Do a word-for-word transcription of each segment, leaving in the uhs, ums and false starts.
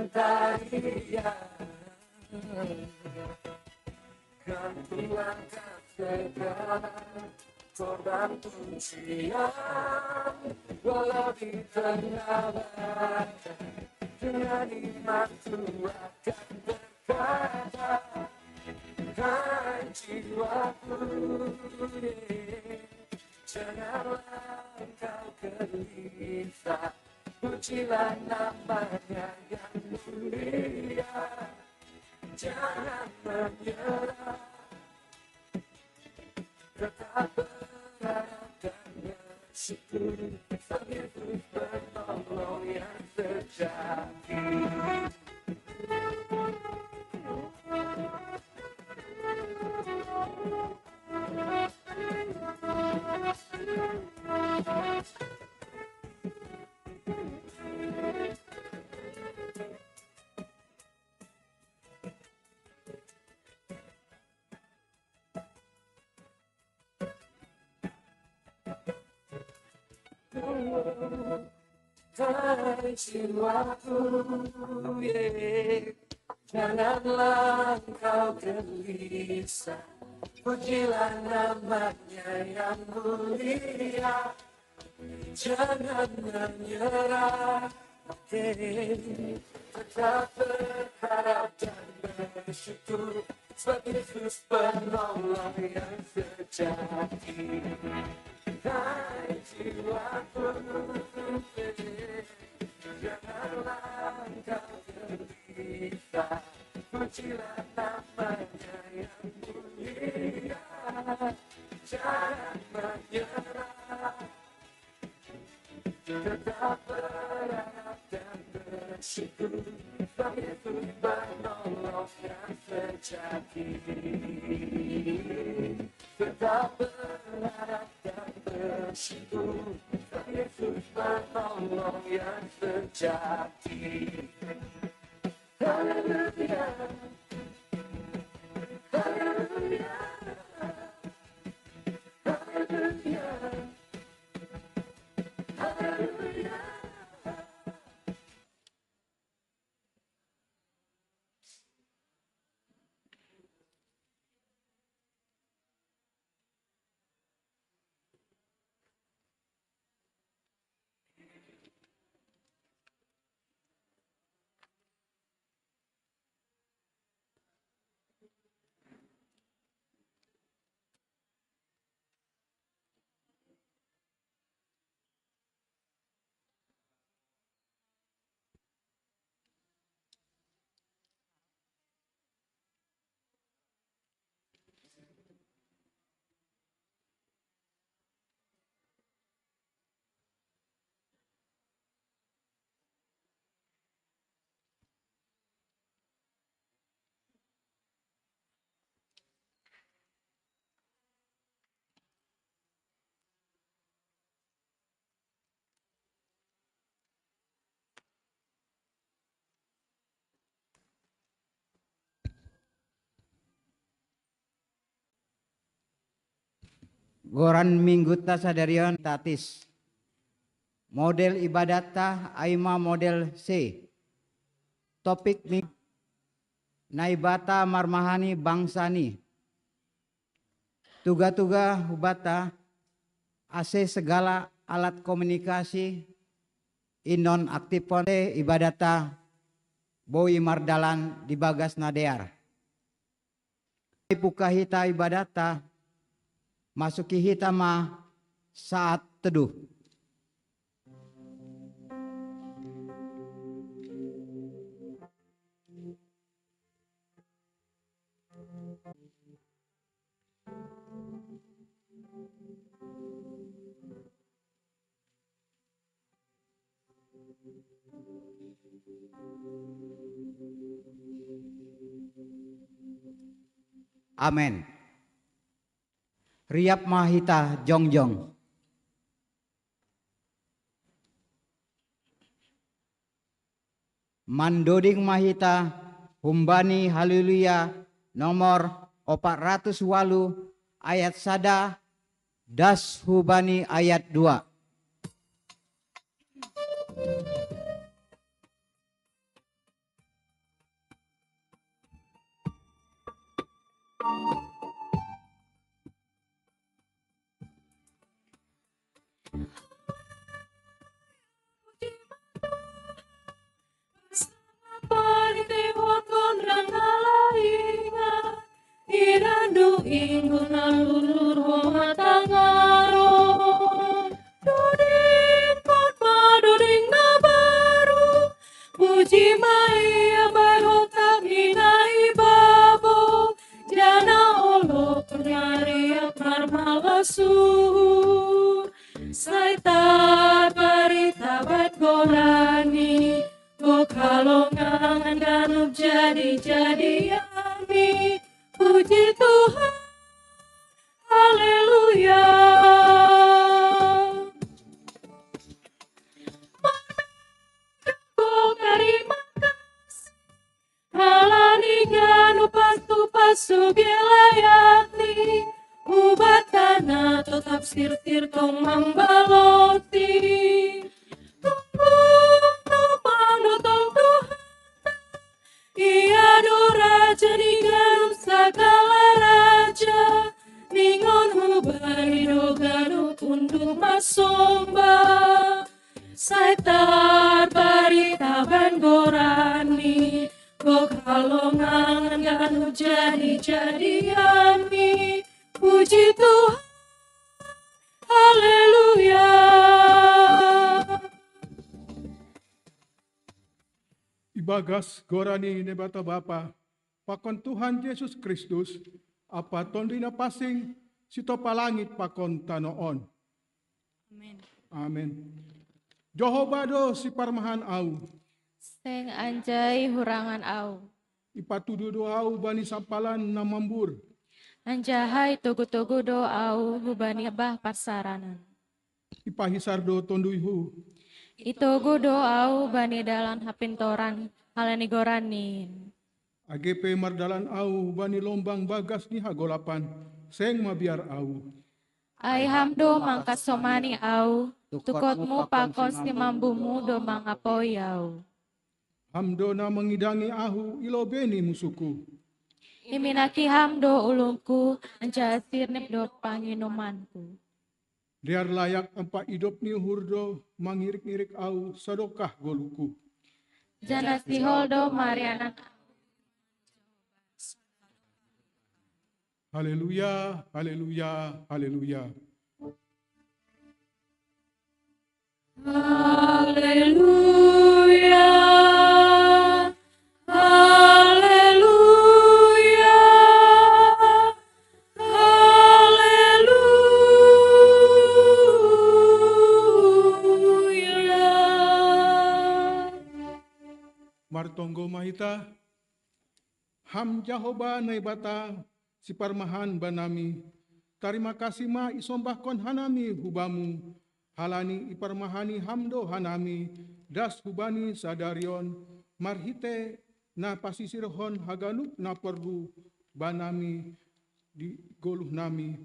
Tarian kan tuangkan segala korban pujian, walau di tengah badai, dengan iman Tuhan akan berkata, "Hai jiwaku, janganlah engkau gelisah, pujilah namanya yang mulia, jangan menyerah." Tetap berharap dan bersyukur, sebagai penolong yang sejati. Hai jiwaku, yeah, janganlah engkau gelisah, pujilah namanya yang mulia, jangan menyerah, oke, tetap berharap dan bersyukur, sebagai Yesus penolong yang sejati. Hai jiwaku, janganlah engkau gelisah, pujilah namanya yang mulia, jangan menyerah, tetap berharap dan bersyukur, sebagai penolong yang sejati. Tetap berharap dan bersyukur, sebagai penolong yang sejati. Haleluya. Haleluya. Haleluya. Haleluya. Goran minggu ta sadarion tatis. Model ibadat ta ai ma model C. Topik ming-, Naibata marmahani bangsa ni. Tuga-tuga hubata, ase segala alat komunikasi i nonaktifon, ibadat ta boi mardalan di bagas na dear. Ipuka hita ibadat ta, masuki hita ma saat teduh. Amen. Riap ma hita jongjong. Mandoding ma hita humbani Haleluya nomor opat ratus walu, ayat sada das hubani ayat dua. Parite wakon rang nalainga, irandu inggo nalulur ho matangaron. Doding kot madoding na baru, puji mai abai ho tak minai babo, jana olo pengariak marmalasuhu. Sai tabarita bait gorani, gok halongangan ganup jadi-jadianmi. Puji Tuhan, haleluya. Marmega gok tarima kasih, halani ganup pasu-pasu ge layakni, ubat tana totap sirtir tong mambaloti. Tunggu, tunggu, tunggu, Tuhan. Ia do raja ni ganup sagala raja, ningon hubani do ganup unduk masomba. Sai tabarita bait gorani, gok halongangan ganup jadi-jadianmi. Puji Tuhan, haleluya. Ibagas gorani Naibata Bapa, pakon Tuhan Jesus Kristus, Ampa Tonduy Napansing, sitopa langit pakon tano on. Amen. Amen. Jahowa do siparmahan au. Seng anjai hurangan au. Ipatudu do au bani sampalan na mambur. Anjaha itogu-togu do au hubani bah parsaranan. Ipahisar do tonduyhu. Itogu do au bani dalan hapintoran, halani goran-Ni. Age pe mardalan au bani lombang bagas ni hagolapan, seng mabiar au. Ai Ham do mangkasomani au, tukot-Mu pakon simambu-Mu do mangapoi au. Ham do na mangidangi ahu i lobei ni musuhku. Iminaki Ham do ulungku, anjaha sirnip do panginumanku. Dear layak ampa idop ni uhur do mangirik-irik au sadokah goluhku. Janah sihol do marianan. Haleluya, haleluya, haleluya. Haleluya, haleluya, haleluya. Martonggo ma hita. Ham Jahowa Naibata, siparmahan banami, tarima kasih ma isombahkon hanami hubamu, halani iparmahani Ham do hanami das hubani sadari on, marhitei na pasisirhon haganup na porlu banami di goluhnami.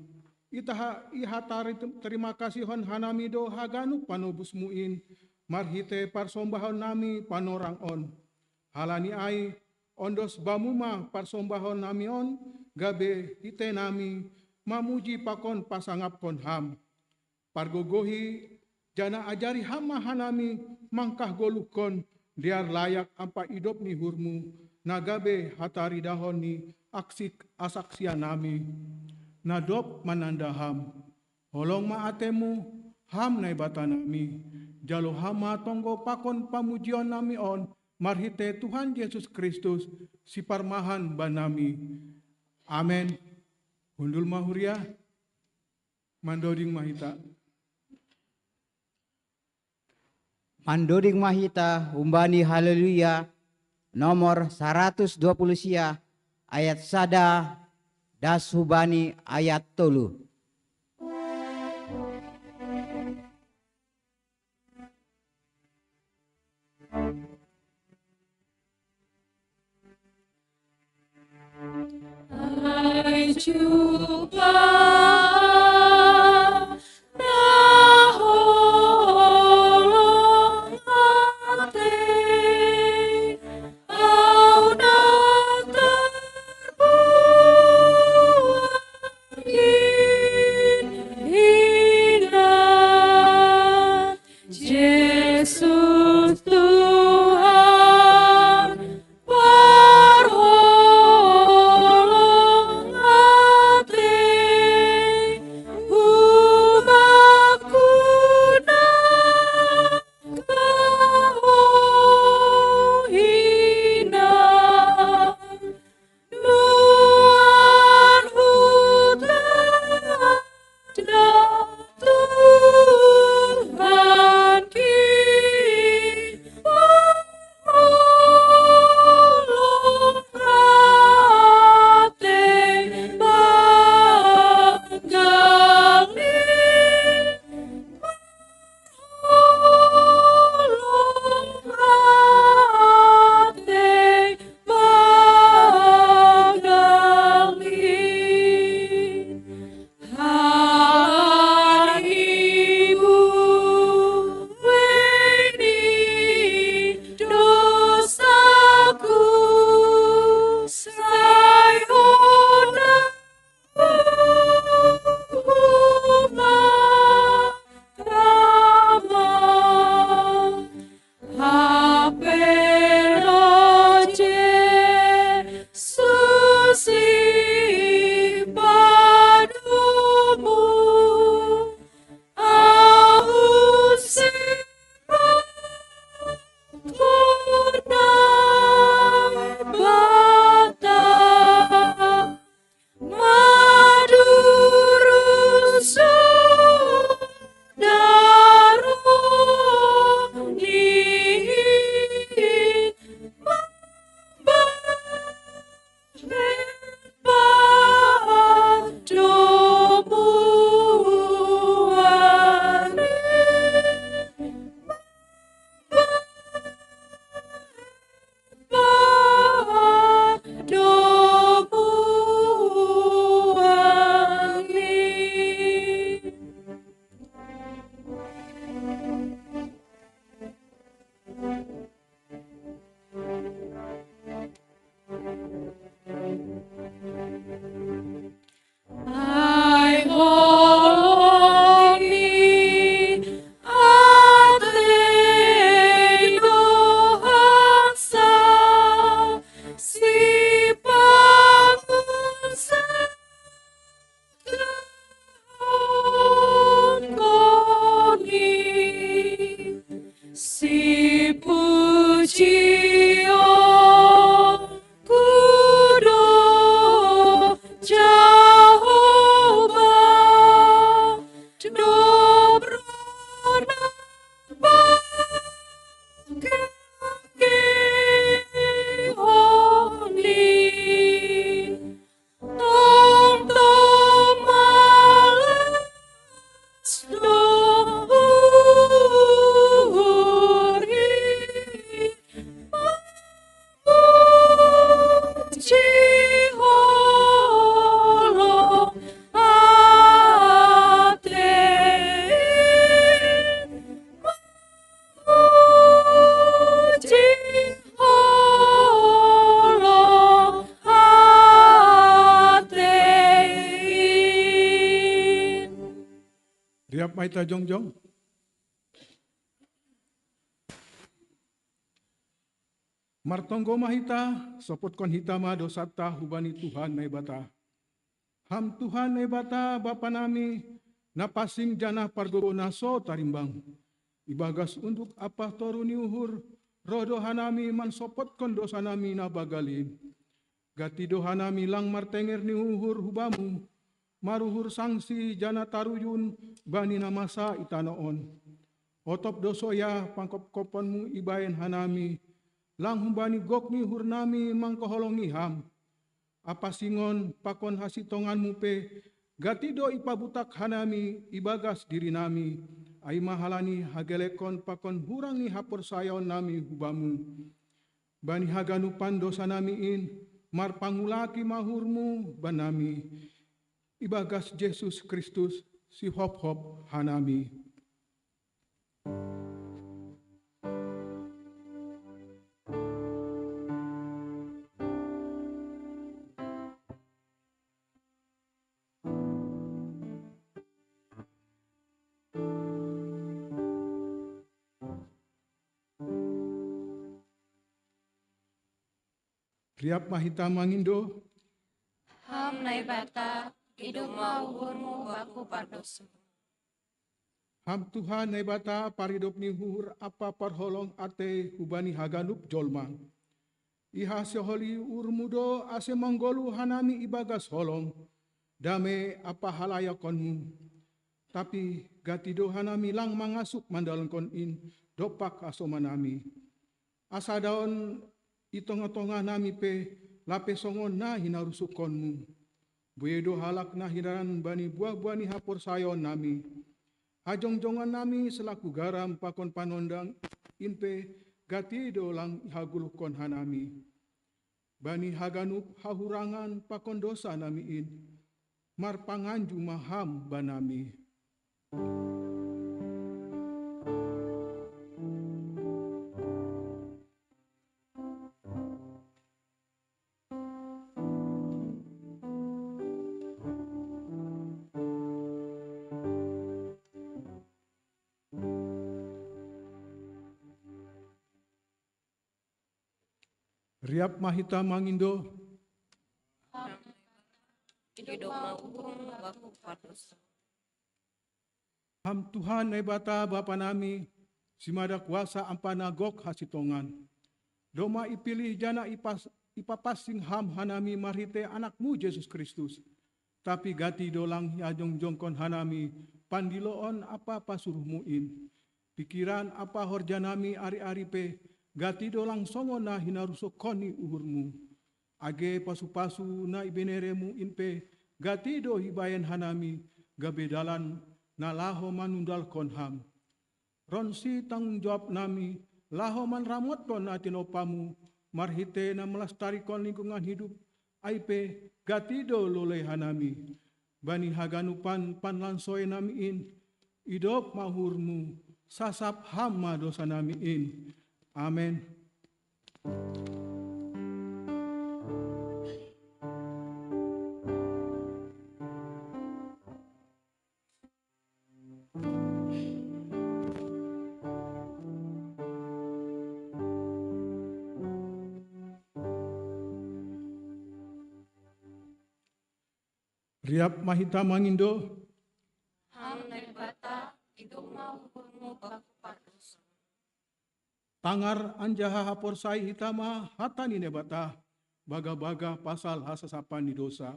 Itaha ihatari tarima kasihon hanami do haganup panobusmu in, marhitei parsombahonnami panorang on. Halani ai, ondos Bamu ma parsombahonnami on, gabe hiteina nami mamuji pakon pasangapkon Ham. Pargogohi, janah ajari Ham ma hanami mangkahgoluhkon dear layak ampa idop ni uhurmu, na gabe hataridahon ni aksi hasaksiannami, na dob mananda Ham. Holong ma atemu, Ham Naibatanami, jalo Ham ma tonggo pakon pamujionnami on, marhitei Tuhan Jesus Kristus, siparmahan banami. Amen. Hundul ma huria, mandoding ma hita. Mandoding ma hita humbani Haleluya nomor saratus dua puluh sia, ayat sada das hubani ayat tolu. Ai cuba na holong atei, au na tarpuji. Hita jongjong. Martonggo ma hita, sopotkon hita ma dosanta hubani Tuhan Naibata. Ham Tuhan Naibata Bapa nami, na pansing janah pargogoh na so tarimbang. Ibagas unduk ampa toruh ni uhur, roh do hanami mansopotkon dosa nami na banggal in. Gati do hanami lang martenger ni uhur hu Bamu, maruhur sangsi janah taruyun bani na masa i tanoh on. Otop do soya pangkopkoponMu ibahen hanami, lang humbani gok ni uhur nami mangkaholongi Ham. Hapansingon pakon hasintonganMu pe, gati do ipabutak hanami ibagas diri nami, ai ma halani hagelekon pakon hurang ni haporsayaon nami hu Bamu. Bani haganupan dosa nami in, marpangulaki ma uhurMu banami. Ibagas Jesus Kristus, sihophop hanami. Riap ma hita mangindo. Ham Naibata, idop ma uhurMu baku pardosa. Ham Tuhan Naibata, paridop ni uhur ampa parholong atei hubani haganup jolma. Ihasiholi uhurMu do ase manggoluh hanami ibagas holong, dame ampa halayakonMu. Tapi gati do hanami lang mangasup mandalankon in dompak hasomanami. Asa daon i tongah-tongah nami pe lape songon na hinarusuhkonMu. Buei do halak na hinan bani buah-buah ni haporsayaon nami. Hajongjongan nami selaku garam pakon panondang in pe gati do lang ihagoluhkon hanami. Bani haganup hahurangan pakon dosa nami in, marpanganju ma Ham banami. Riap ma hita mangindo. Idop ma uhurMu baku pardosa. Ham Tuhan Naibata Bapa nami, simada kuasa ampa na gok hasintongan. Domma ipilih janah ipas-, ipapansing Ham hanami marhitei AnakMu Jesus Kristus. Tapi gati do lang ihajongjongkon hanami pandiloon ampa pasuruhMu in. Pikiran ampa horja nami ari-ari pe gati do lang songon na hinarusuhkon ni uhurMu. Age pasu-pasu na ibenereMu in pe gati do ibahen hanami gabe dalan na laho manundalhon Ham. Ronsi tanggung jawab nami laho manramotkon na tinompaMu marhitei na melastarikon lingkungan hidup, ai pe gati do lolei hanami. Bani haganupan panlansoi nami in, idop ma uhurMu, sasap Ham ma dosa nami in. Amen. Riap ma hita mangindo. Ham Naibata, idop ma uhurMu baku pardosa. Tangar anjaha haporsai hita ma hata ni Naibata, bagah-bagah pasal hasasapan ni dosa.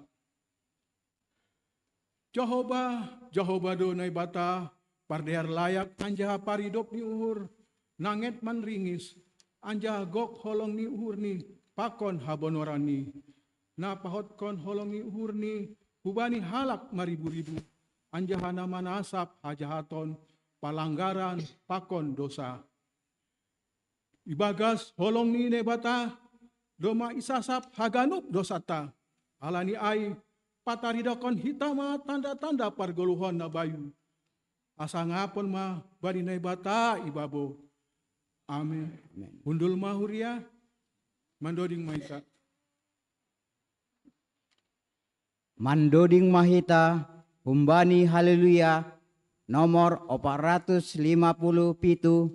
Jahowa, Jahowa do Naibata, pardear layak anjaha paridop ni uhur, na nget manringis, anjaha gok holong ni uhurni pakon habonoranni. Na pahotkon holong ni uhurni hubani halak maribu-ribu, anjaha na manasap hajahaton, palanggaran pakon dosa. Ibagas holong ni Naibata, domma isasap haganup dosanta. Halani ai, pataridahkon hita ma tanda-tanda pargoluhon na bayu. Asa ngapon ma bani Naibata ibabo. Amen. Amen. Hundul ma huria, mandoding ma hita. Mandoding ma hita humbani haleluya, nomor opat ratus lima puluh pitu,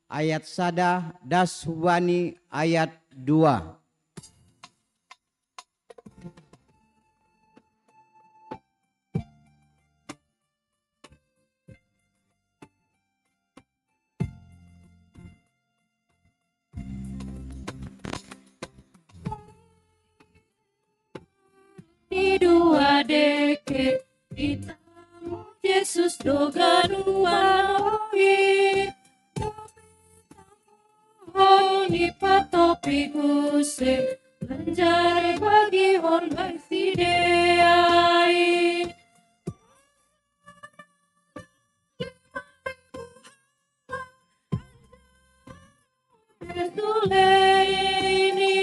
ayat sada das hubani ayat dua. Ni dua deke, ita mo Jesus do ganuan oi. Dope tampuhon ni patopi huse, lanjari bagi hon bai sidea i. Suleini,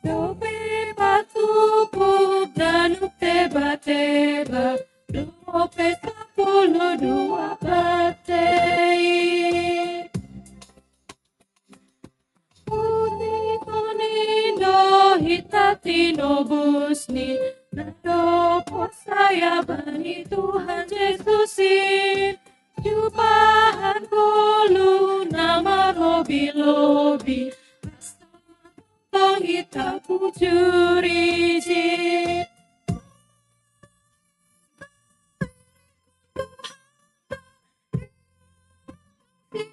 dope patupu ganup teba-teba, dope sapuluh dua batei. Puji tonindo hita tinobus ni, nado porsaya bani Tuhan Jesus i. Jubahan kolu na marobi-lobi, pasta tong hita pujuri i.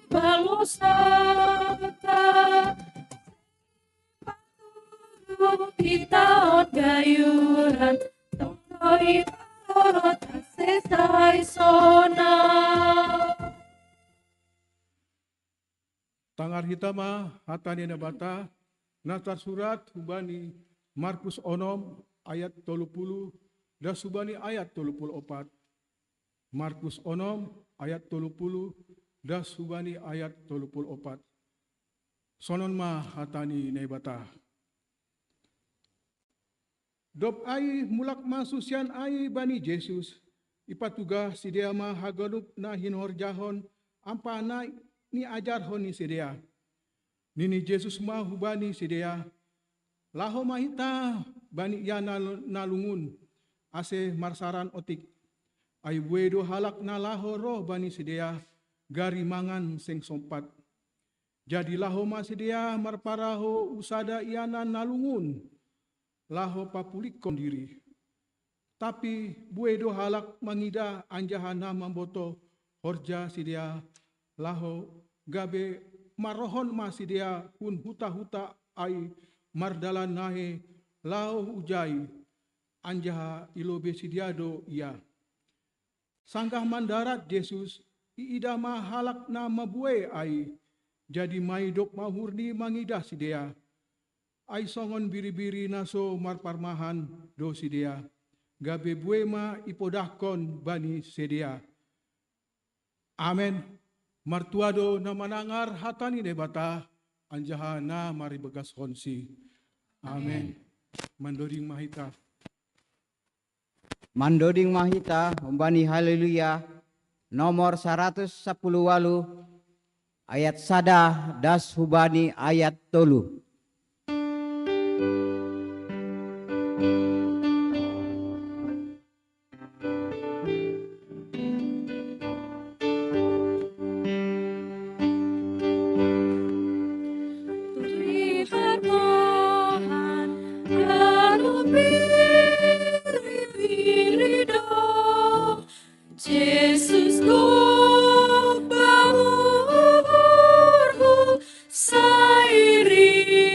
Balosata, patudu hita on gayuran, tondoi parorot ase sai sona. Tangar hita ma hata ni Naibata, na tarsurat hubani Markus onom ayat tolu puluh, das hubani ayat tolu puluh opat. Markus onom ayat tolu puluh, das hubani ayat tolu puluh opat. Sonon ma hata ni Naibata. Dob ai mulak ma susian ai bani Jesus, ipatugah sidea ma haganup na hinhorjahon ampa na niajarhon ni sidea. Nini Jesus ma hubani sidea, laho ma hita bani ianan na lungun, ase marsaran otik. Ai buei do halak na laho roh bani sidea, gari mangan seng sompat. Jadi laho ma sidea marparaho hu sada ianan na lungun, laho papulikkon diri. Tapi buei do halak mangidah anjaha na mambotoh horja sidea, laho gabe marohon ma sidea hun huta-huta ai mardalan nahei laho hujai, anjaha ilobei sidea do ia. Sanggah mandarat Jesus, iidah ma halak na mabuei ai, jadi maidop ma uhurni mangidah sidea. Ai songon biri-biri na so marparmahan do sidea, gabe buei ma ipodahkon bani sidea. Amen. Martua do na manangar hata ni Naibata, anjaha na maribagashonsi. Amen. Mandoding ma hita. Mandoding ma hita humbani Haleluya nomor saratus sapuluh walu, ayat sada das hubani ayat tolu. Tuhan, anu biri-biri do, Jesus Gubernur, sairi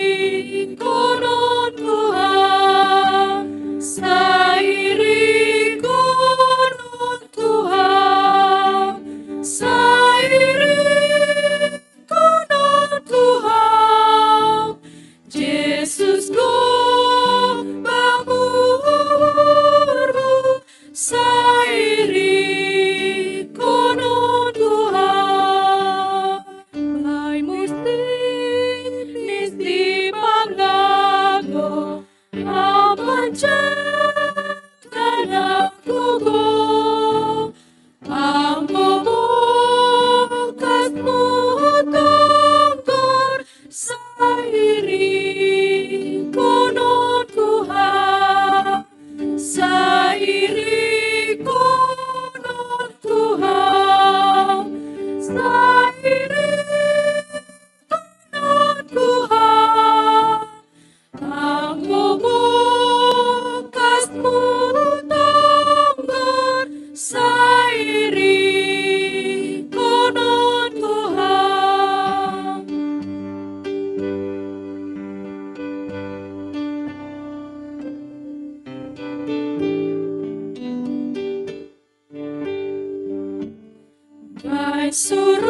Suruhan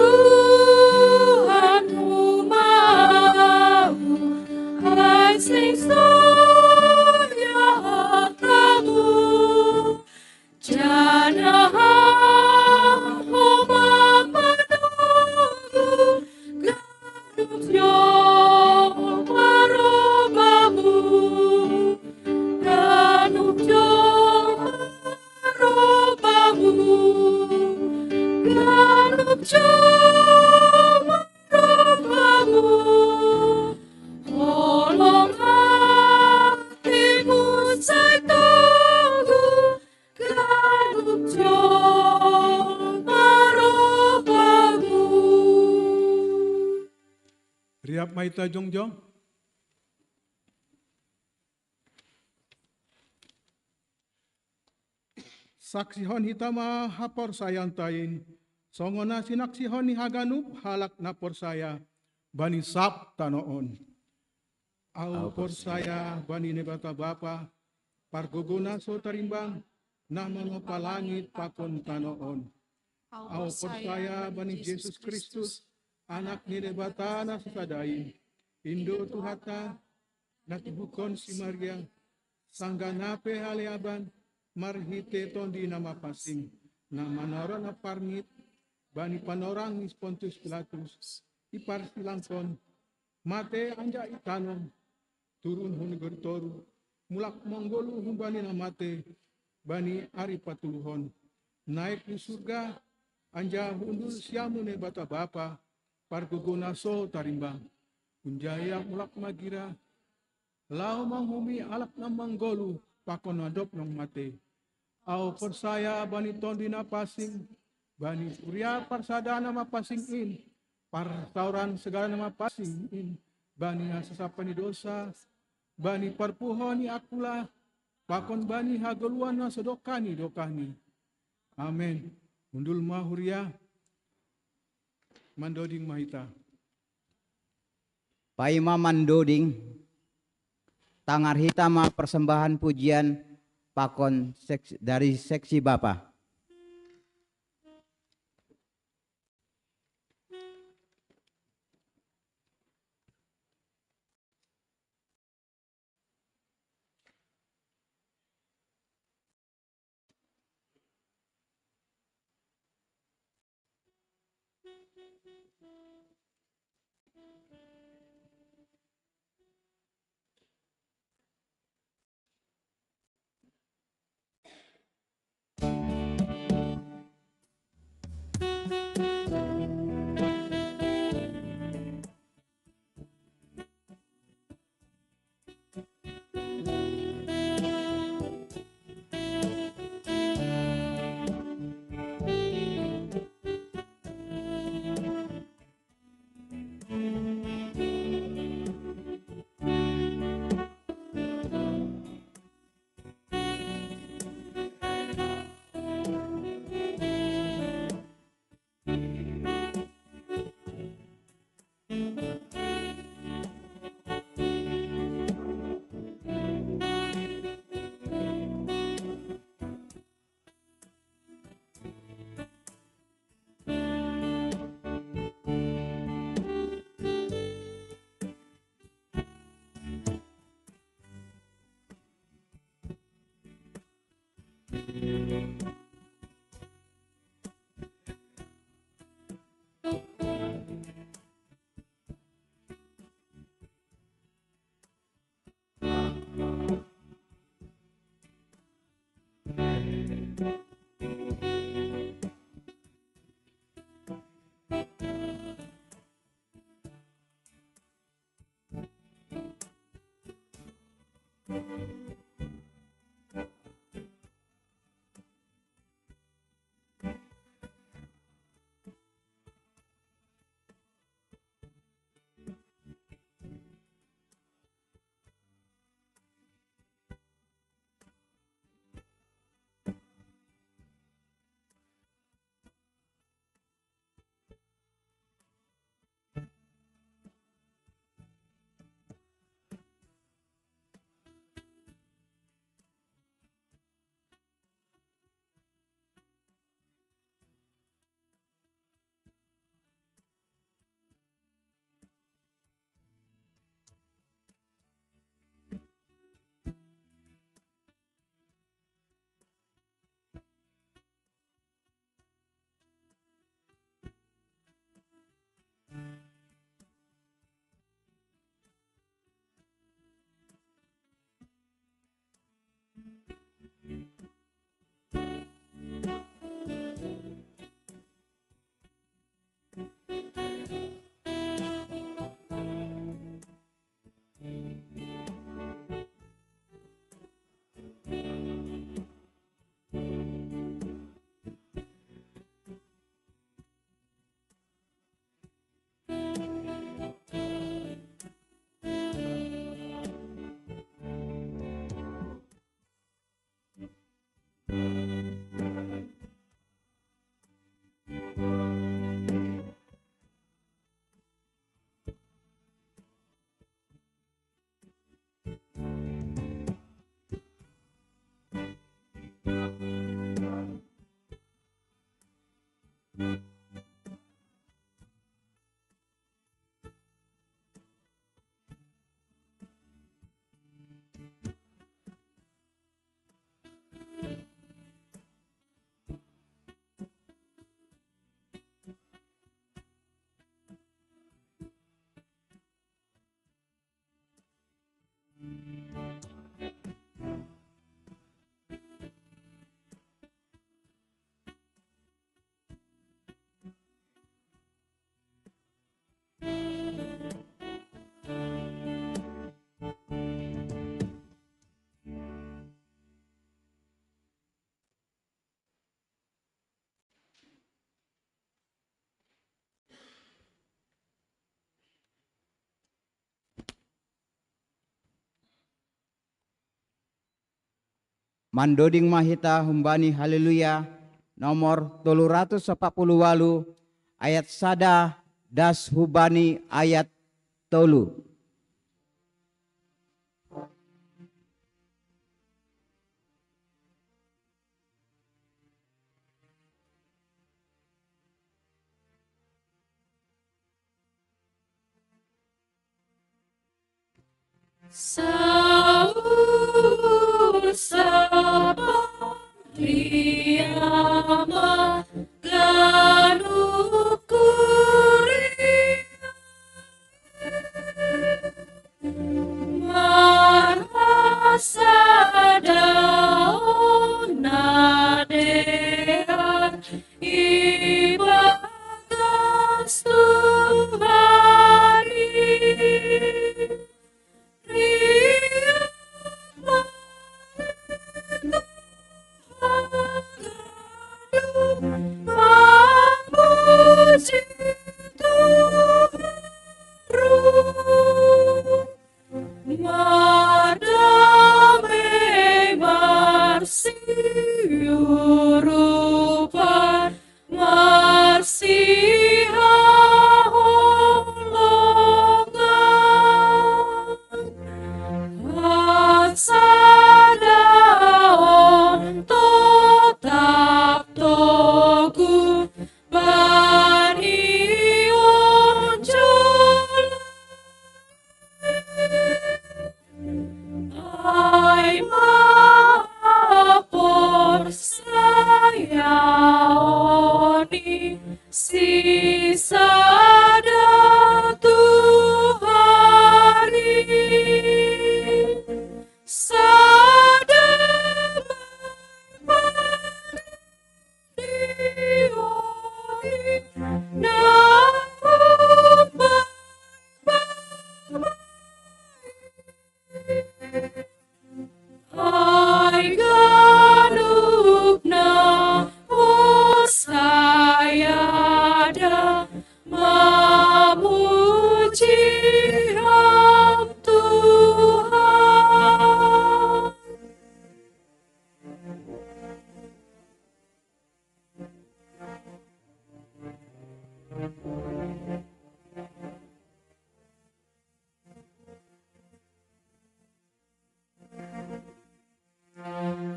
humau, ai sing saya tamu. Jana homa manogu, ganup jo marobamu. Ganup jo marobamu. Ganup jo marobamu. Holong hatimu saya tunggu. Ganup jo marobamu. Riap mai ta jongjong. Saksihon hita ma haporsayaanta in, songon na sinaksihon ni haganup halak na porsaya bani sab tano on. Au porsaya bani Naibata Bapa, pargogo na so tarimbang, na mangopa langit pakon tano on. Au porsaya bani Jesus Kristus, Anak ni Naibata na sasada in, Indo Tuhanta, na tibuhon si Maria, sanggah na pe haleaban, marhite Tondi na Mapansing, na manaron na parngit bani panorang ni Pontius Pilatus, iparsilangkon, mate anjaha itanom, turun hu nagori toruh, mulak manggoluh humbani na mate bani ari patoluhon, naek hu surga, anjaha hundul siamun Naibata Bapa, pargogo na so tarimbang. Hunjaha ia mulak magira, laho manguhumi halak na manggoluh pakon na dob naung mate. Au porsaya bani Tondi na Pansing, bani huria parsadaan na mapansing in, parsaoran sagala na mapansing in, bani hasasapan ni dosa, bani parpuhon ni angkula, pakon bani hagoluhan na so dokah ni dokahni. Amen. Hundul ma huria, mandoding ma hita. Paima mandoding, tangar hita ma persembahan pujian pakon seks-, dari seksi Bapa. Mandoding ma hita humbani Haleluya nomor tolu ratus empat puluh walu, ayat sada das humbani ayat tolu. Saul sabar dia ma ganup kuria. Marhasada on na dehan ibagas Tuhan i. Riap ma hita ganup mamuji Tuhan. Mardame marsiurupan, marsihaholongan. Hasada on totap toguh bani onjolan. Ai ma porsaya on i sisada Tuhan i. Sada ma Ai ganup na porsaya da mamuji Ham Tuhan.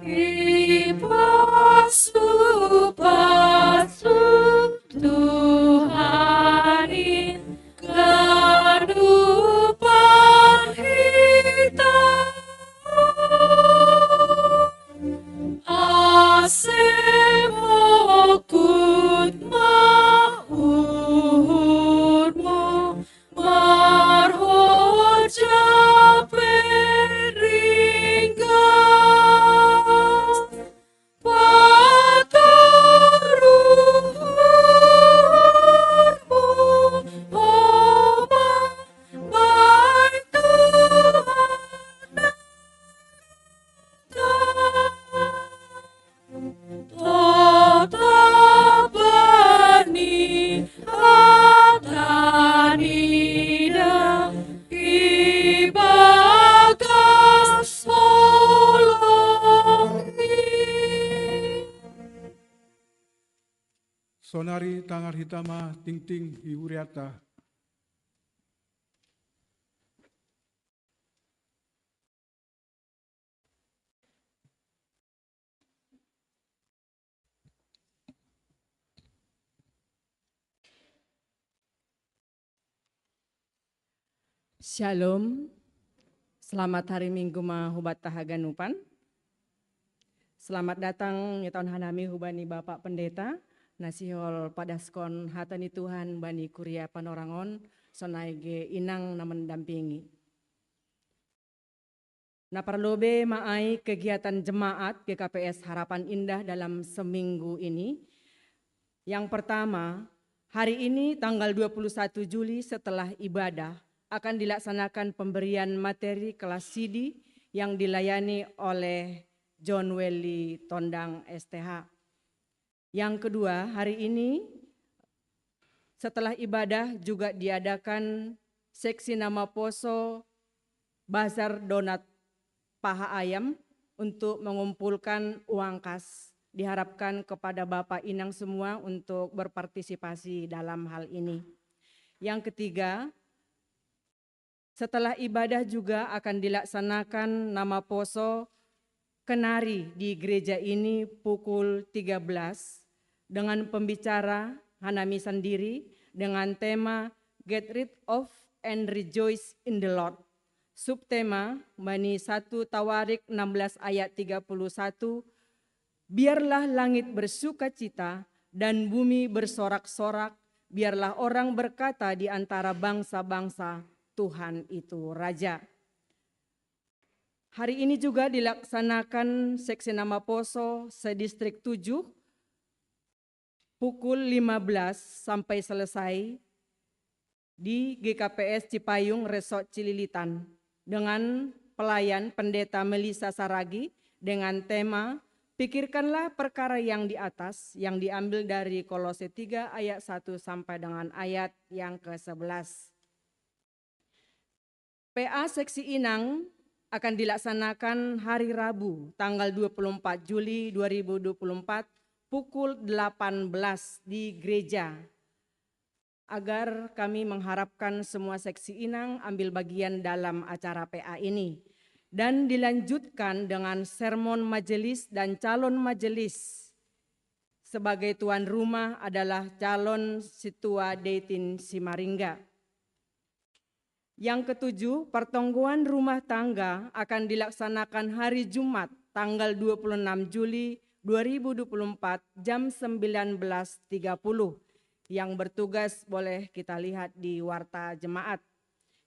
Ipasu-pasu Tuhan i ganupan hita. Ase mokut ma uhurmu marhojah pe ringgas. Pataruhurmu, Oma, bai Tuhan Totap bani hata nida ibagas holong i. Sonari tangar hita ma tingting i huriata. Shalom. Selamat hari Minggu ma hubat tahaganupan. Selamat datang ya taon hanami hubani Bapak Pendeta, na sihol padaskon hata ni Tuhan bani kuria Panorangon, sonai ge inang na mendampingi. Nah, parlobe maai kegiatan jemaat G K P S Harapan Indah dalam seminggu ini. Yang pertama, hari ini tanggal dua puluh satu Juli setelah ibadah akan dilaksanakan pemberian materi kelas C D yang dilayani oleh John Welly Tondang S T H. Yang kedua, hari ini setelah ibadah juga diadakan seksi nama poso bazar donat paha ayam untuk mengumpulkan uang kas. Diharapkan kepada Bapak Inang semua untuk berpartisipasi dalam hal ini. Yang ketiga, setelah ibadah juga akan dilaksanakan nama poso kenari di gereja ini pukul tiga belas dengan pembicara Hanami sendiri dengan tema Get Rid of and Rejoice in the Lord. Subtema bani satu Tawarik enam belas ayat tiga puluh satu, "Biarlah langit bersukacita dan bumi bersorak-sorak, biarlah orang berkata di antara bangsa-bangsa, Tuhan itu Raja." Hari ini juga dilaksanakan seksi nama poso sedistrik tujuh pukul lima belas sampai selesai di G K P S Cipayung Resort Cililitan dengan pelayan Pendeta Melisa Saragi dengan tema "Pikirkanlah perkara yang di atas", yang diambil dari Kolose tiga ayat satu sampai dengan ayat yang ke sebelas. P A Seksi Inang akan dilaksanakan hari Rabu tanggal dua puluh empat Juli dua ribu dua puluh empat pukul delapan belas di gereja. Agar kami mengharapkan semua seksi inang ambil bagian dalam acara P A ini. Dan dilanjutkan dengan sermon majelis dan calon majelis. Sebagai tuan rumah adalah calon Situa Deitin Simaringga. Yang ketujuh, pertonggoan rumah tangga akan dilaksanakan hari Jumat tanggal dua puluh enam Juli dua ribu dua puluh empat jam sembilan belas tiga puluh. Yang bertugas boleh kita lihat di warta jemaat.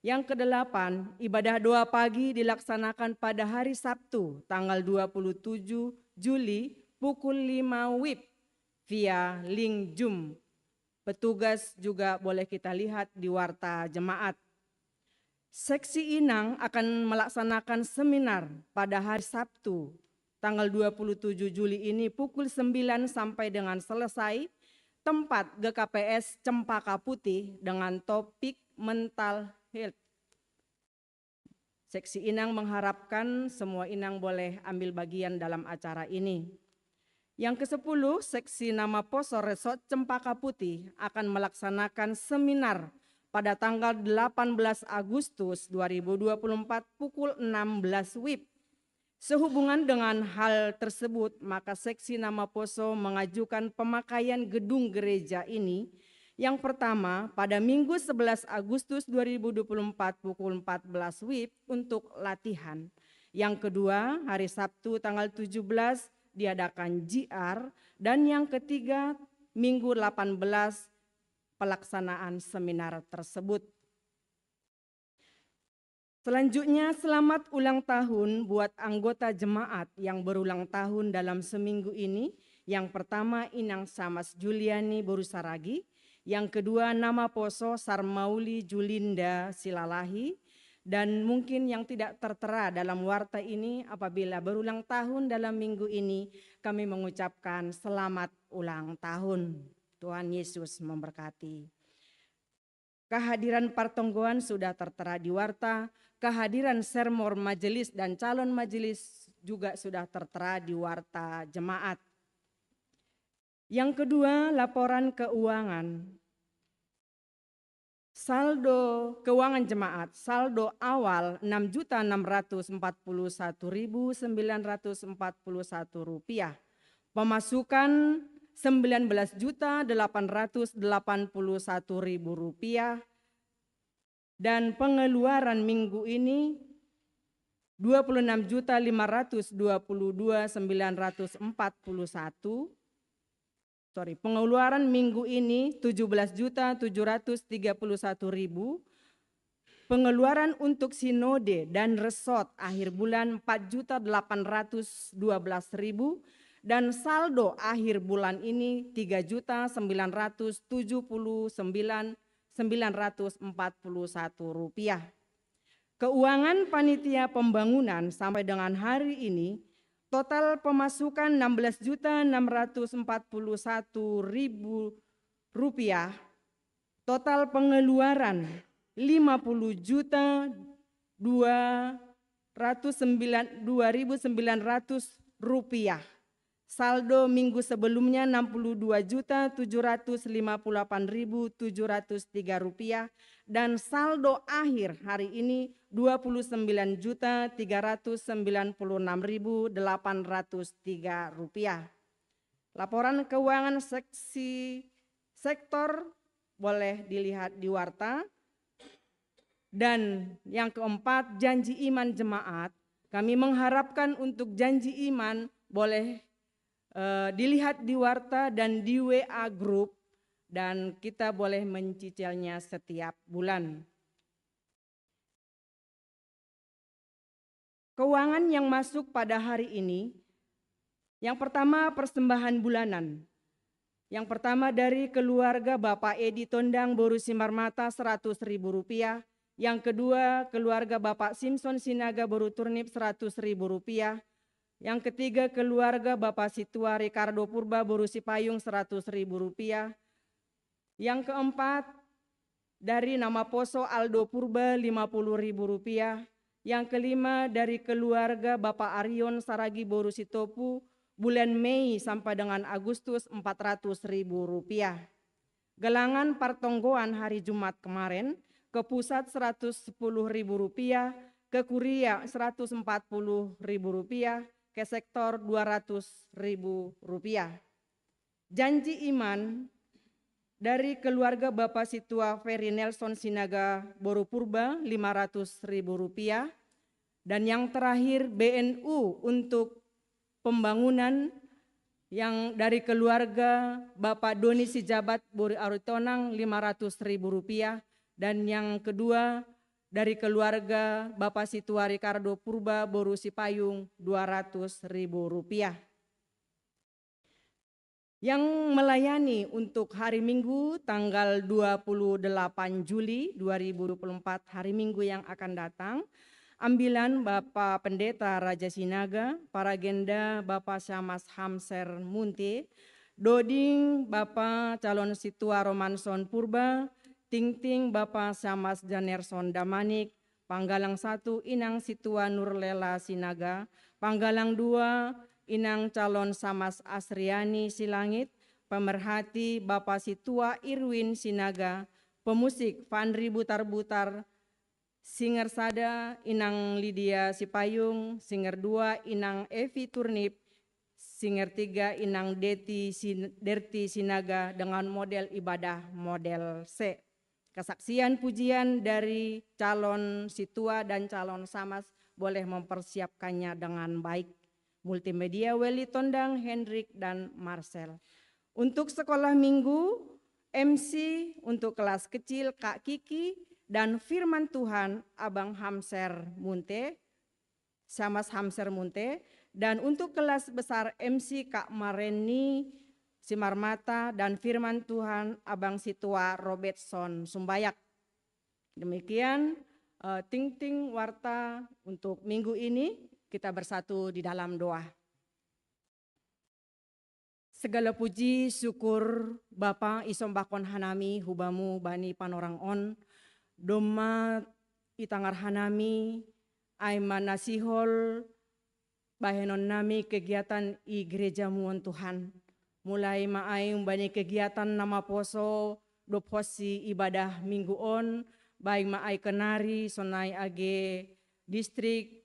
Yang kedelapan, ibadah doa pagi dilaksanakan pada hari Sabtu tanggal dua puluh tujuh Juli pukul lima wib via link Zoom. Petugas juga boleh kita lihat di warta jemaat. Seksi Inang akan melaksanakan seminar pada hari Sabtu tanggal dua puluh tujuh Juli ini pukul sembilan sampai dengan selesai, tempat G K P S Cempaka Putih dengan topik mental health. Seksi Inang mengharapkan semua inang boleh ambil bagian dalam acara ini. Yang kesepuluh, seksi nama poso Resort Cempaka Putih akan melaksanakan seminar pada tanggal delapan belas Agustus dua ribu dua puluh empat pukul enam belas wib. Sehubungan dengan hal tersebut, maka seksi nama poso mengajukan pemakaian gedung gereja ini. Yang pertama, pada Minggu sebelas Agustus dua ribu dua puluh empat pukul empat belas wib untuk latihan. Yang kedua, hari Sabtu tanggal tujuh belas diadakan G R, dan yang ketiga, Minggu delapan belas pelaksanaan seminar tersebut. Selanjutnya, selamat ulang tahun buat anggota jemaat yang berulang tahun dalam seminggu ini. Yang pertama, Inang Samas Juliani Borusaragi. Yang kedua, nama poso Sarmauli Julinda Silalahi. Dan mungkin yang tidak tertera dalam warta ini, apabila berulang tahun dalam minggu ini, kami mengucapkan selamat ulang tahun. Tuhan Yesus memberkati. Kehadiran partonggoan sudah tertera di warta, kehadiran sermon majelis dan calon majelis juga sudah tertera di warta jemaat. Yang kedua, laporan keuangan. Saldo keuangan jemaat, saldo awal enam juta enam ratus empat puluh satu ribu sembilan ratus empat puluh satu rupiah. Pemasukan sembilan belas juta delapan ratus delapan puluh satu ribu rupiah. Dan pengeluaran minggu ini dua puluh enam juta lima ratus dua puluh dua sembilan ratus empat puluh satu. Sorry, pengeluaran minggu ini tujuh belas juta tujuh ratus tiga puluh satu ribu. Pengeluaran untuk sinode dan resort akhir bulan empat juta delapan ratus dua belas ribu, dan saldo akhir bulan ini tiga juta sembilan ratus tujuh puluh sembilan sembilan ratus empat puluh satu rupiah. Keuangan panitia pembangunan sampai dengan hari ini, total pemasukan enam belas juta enam ratus empat puluh satu ribu rupiah, total pengeluaran lima puluh juta dua ratus sembilan dua ribu sembilan ratus rupiah. Saldo minggu sebelumnya enam puluh dua juta tujuh ratus lima puluh delapan ribu tujuh ratus tiga rupiah, dan saldo akhir hari ini dua puluh sembilan juta tiga ratus sembilan puluh enam ribu delapan ratus tiga rupiah. Laporan keuangan seksi sektor boleh dilihat di warta. Dan yang keempat, janji iman jemaat. Kami mengharapkan untuk janji iman boleh eh, dilihat di warta dan di W A group, dan kita boleh mencicilnya setiap bulan. Keuangan yang masuk pada hari ini, yang pertama, persembahan bulanan. Yang pertama, dari keluarga Bapak Edi Tondang Boru Simarmata, seratus ribu rupiah. Yang kedua, keluarga Bapak Simpson Sinaga Boru Turnip, seratus ribu rupiah. Yang ketiga, keluarga Bapak Situa Ricardo Purba Boru Sipayung, seratus ribu rupiah. Yang keempat, dari nama poso Aldo Purba, lima puluh ribu rupiah. Yang kelima, dari keluarga Bapak Arion Saragi Boru Sitopu, bulan Mei sampai dengan Agustus, empat ratus ribu rupiah. Gelangan partonggoan hari Jumat kemarin, ke pusat seratus sepuluh ribu rupiah, ke kuria seratus empat puluh ribu rupiah, ke sektor dua ratus ribu rupiah. Janji iman dari keluarga Bapak Situa Ferry Nelson Sinaga Boru Purba, lima ratus ribu rupiah. Dan yang terakhir, B N U untuk pembangunan, yang dari keluarga Bapak Doni Sijabat Boru Aritonang, lima ratus ribu rupiah. Dan yang kedua, dari keluarga Bapak Situa Ricardo Purba Boru Sipayung, dua ratus ribu rupiah. Yang melayani untuk hari Minggu tanggal dua puluh delapan Juli dua ribu dua puluh empat, hari Minggu yang akan datang, ambilan Bapak Pendeta Raja Sinaga, paragenda Bapak Syamas Hamser Munte, doding Bapak Calon Situa Romanson Purba, tingting Bapak Syamas Janerson Damanik, panggalang satu Inang Situa Nurlela Sinaga, panggalang dua Inang Calon Samas Asriani Silangit, pemerhati Bapak Situa Irwin Sinaga, pemusik Fandri Butar-Butar, singer sada Inang Lydia Sipayung, singer dua Inang Evi Turnip, singer tiga Inang Deti Sin-, Derti Sinaga dengan model ibadah model C. Kesaksian pujian dari calon situa dan calon samas boleh mempersiapkannya dengan baik. Multimedia Weli Tondang, Hendrik, dan Marcel. Untuk sekolah minggu, M C untuk kelas kecil Kak Kiki dan Firman Tuhan Abang Hamser Munte, Samas Hamser Munte, dan untuk kelas besar M C Kak Mareni Simarmata dan Firman Tuhan Abang Situa Robertson Sumbayak. Demikian eh, ting-ting warta untuk minggu ini. Kita bersatu di dalam doa. Segala puji syukur Bapa isombakon hanami hubamu bani panorang on, domma itangar hanami ai manasihol bahenon nami kegiatan i gerejamu on Tuhan. Mulai ma ai umbani kegiatan na maposo dob hosi ibadah minggu on, baik ma ai kenari sonai age distrik,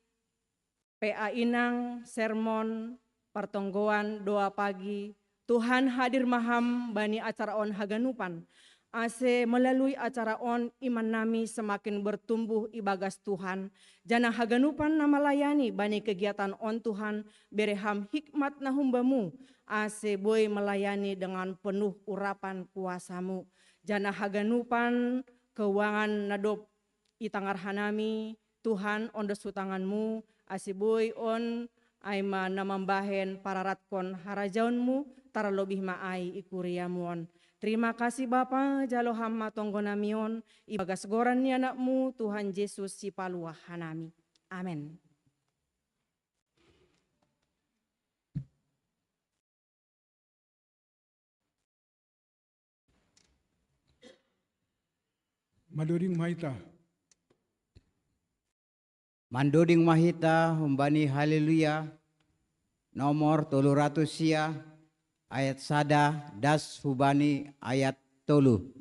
P A inang, sermon, partonggoan, doa pagi. Tuhan hadir maham bani acara on haganupan. Ase melalui acara on iman nami semakin bertumbuh ibagas Tuhan. Jana haganupan na malayani bani kegiatan on Tuhan, bereham hikmat na humbamu, ase boi melayani dengan penuh urapan kuasamu. Jana haganupan keuangan na dob i tangar hanami, Tuhan, ondos hu tanganmu, ase boi on ai ma na mambahen pararatkon harajaonmu, tarlobih ma ai i kuriamu on. Terima kasih Bapa, jalo Ham ma tonggo nami on, ibagas goran ni Anakmu, Tuhan Jesus, Sipaluah hanami. Amen. Mandoding ma hita. Mandoding ma hita humbani Haleluya nomor tolu ratus sia, ayat sada das hubani ayat tolu.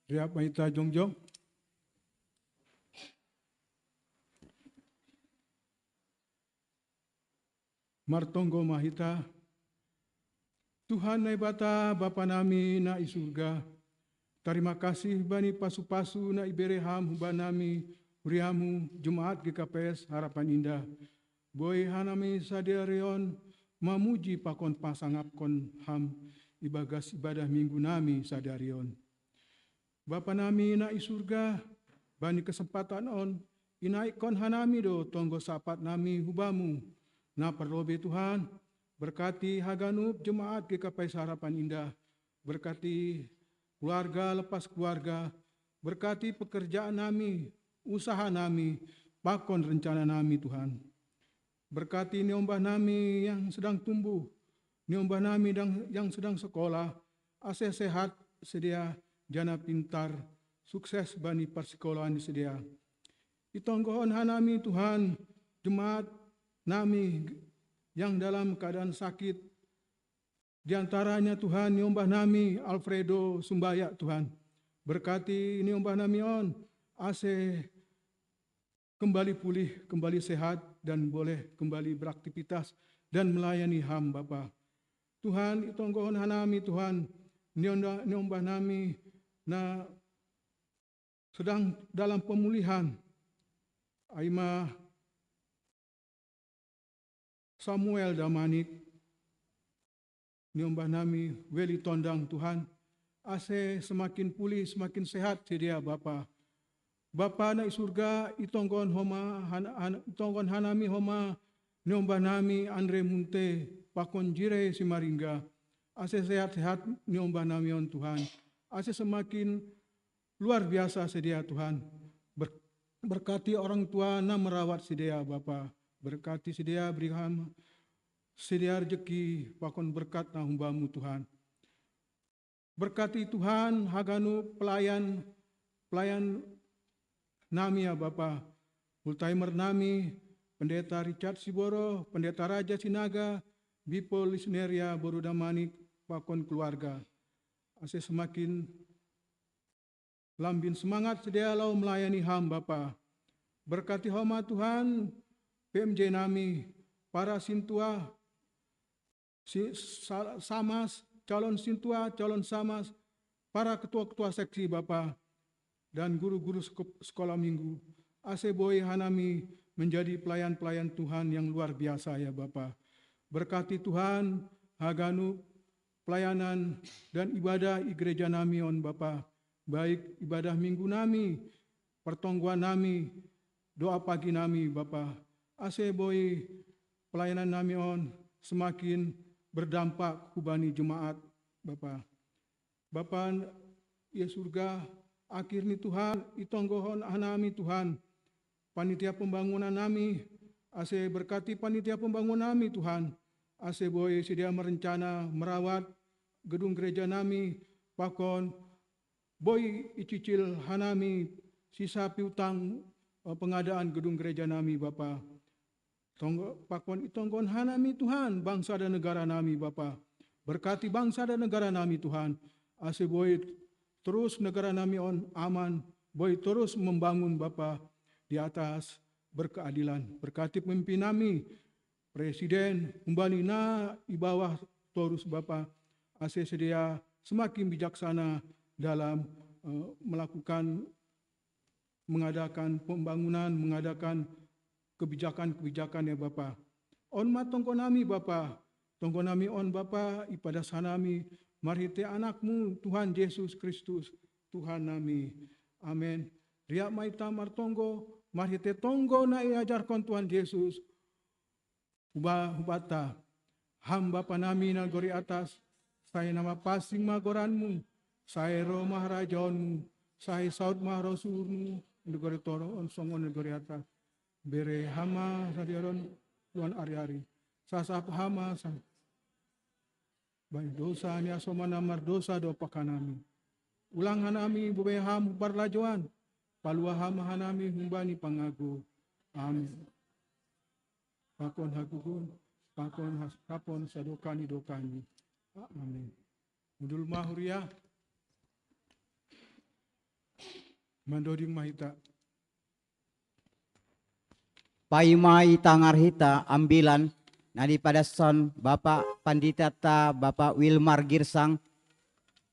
Riap ma hita jongjong. Martonggo ma hita. Tuhan Naibata, Bapa nami na i surga, tarima kasih bani pasu-pasu na ibere Ham hubanami, huriamu Jumat G K P S Harapan Indah. Boi hanami sadari on mamuji pakon pasangapkon Ham ibagas ibadah minggu nami sadari on. Bapa nami na i surga, bani kesempatan on, inaikkon hanami do tonggo sapat nami hu Bamu, Na parlobei Tuhan, berkati haganup jemaat G K P S Harapan Indah, berkati keluarga lepas keluarga, berkati pekerjaan nami, usaha nami, pakon rencana nami Tuhan. Berkati niombah nami yang sedang tumbuh, niombah nami yang sedang sekolah, asih sehat sedia, jana pintar, sukses bani persekolahan sedia. Itonggohon hanami Tuhan, jemaat nami yang dalam keadaan sakit. Di antaranya Tuhan niombah nami Alfredo Sumbaya Tuhan. Berkati niombah nami on, asih kembali pulih, kembali sehat, dan boleh kembali beraktivitas dan melayani ham Bapa. Tuhan, itonggohon hanami Tuhan, nionda- niombah nami na sedang dalam pemulihan. Aima Samuel Damanik, niombah nami Weli Tondang Tuhan, asih semakin pulih, semakin sehat sedia Bapa. Bapa na i surga, itonggohon homa, han- han- itonggohon hanami homa, niombah nami Andre Munte, pakon Jire Simaringga, asih sehat-sehat niombah nami on Tuhan, asih semakin luar biasa sedia Tuhan. Ber- berkati orang tua na merawat sedia Bapa, berkati sedia, beri ham sedia rezeki, pakon berkat na humbamu Tuhan. Berkati Tuhan haganup pelayan, pelayan nami ya Bapa, full timer nami, Pendeta Richard Siboro, Pendeta Raja Sinaga, Bipo Lisneria Boru Damanik, pakon keluarga. Asih semakin lambin semangat sedia lau melayani ham Bapa. Berkati homa Tuhan, P M J nami, para sintua, si- sa- samas, calon sintua, calon samas, para ketua-ketua seksi Bapa, dan guru-guru seko- sekolah minggu. Asih boi hanami menjadi pelayan-pelayan Tuhan yang luar biasa ya Bapa. Berkati Tuhan haganup pelayanan dan ibadah i gereja nami on Bapa, baik ibadah minggu nami, pertonggoan nami, doa pagi nami Bapa. Asih boi pelayanan nami on semakin berdampak hubani jemaat Bapa. Bapa ya surga, akhir ni Tuhan, itonggohon hanami Tuhan, panitia pembangunan nami, asih berkati panitia pembangunan nami Tuhan, asih boi sedia merencana merawat gedung gereja nami, pakon boi icicil hanami sisa piutang eh, pengadaan gedung gereja nami Bapa. Tonggo- pakon itonggohon hanami Tuhan, bangsa dan negara nami Bapa. Berkati bangsa dan negara nami Tuhan. Asih boi terus negara nami on aman, boi terus membangun Bapa di atas berkeadilan. Berkati pemimpin nami, presiden, humbani na i bawah torus Bapa. Asih sedia semakin bijaksana dalam eh, melakukan, mengadakan pembangunan, mengadakan kebijakan-kebijakan ya Bapa. On ma tonggo nami Bapa, tonggo nami on Bapa, ipadas hanami marhite Anakmu Tuhan Yesus Kristus, Tuhan nami. Amen. Riak ma ita martonggo marhite tonggo na iajarkon Tuhan Yesus, huba- hubanta. Ham Bapa nami na gori atas, sai na mapasing ma goranmu, sai ro ma harajaonmu, sai saut ma rosuhurmu, di gori toro on songon di gori atas. Bere ham ma sadari on, Tuhan ari-ari. Sasap ham ma sa- bani dosa ni asoman na mardosa do pakanami. Ulang hanami bube ham parlajoan, palua ham hanami humbani pangago. Amin. Pakon hagugun, pakon has- pakon sadokani dokani. Amin. Mundul ma huria. Mandoding ma hita. Paima i tangar hita ambilan na dipadaskon Bapak Pandita ta Bapak Wilmar Girsang,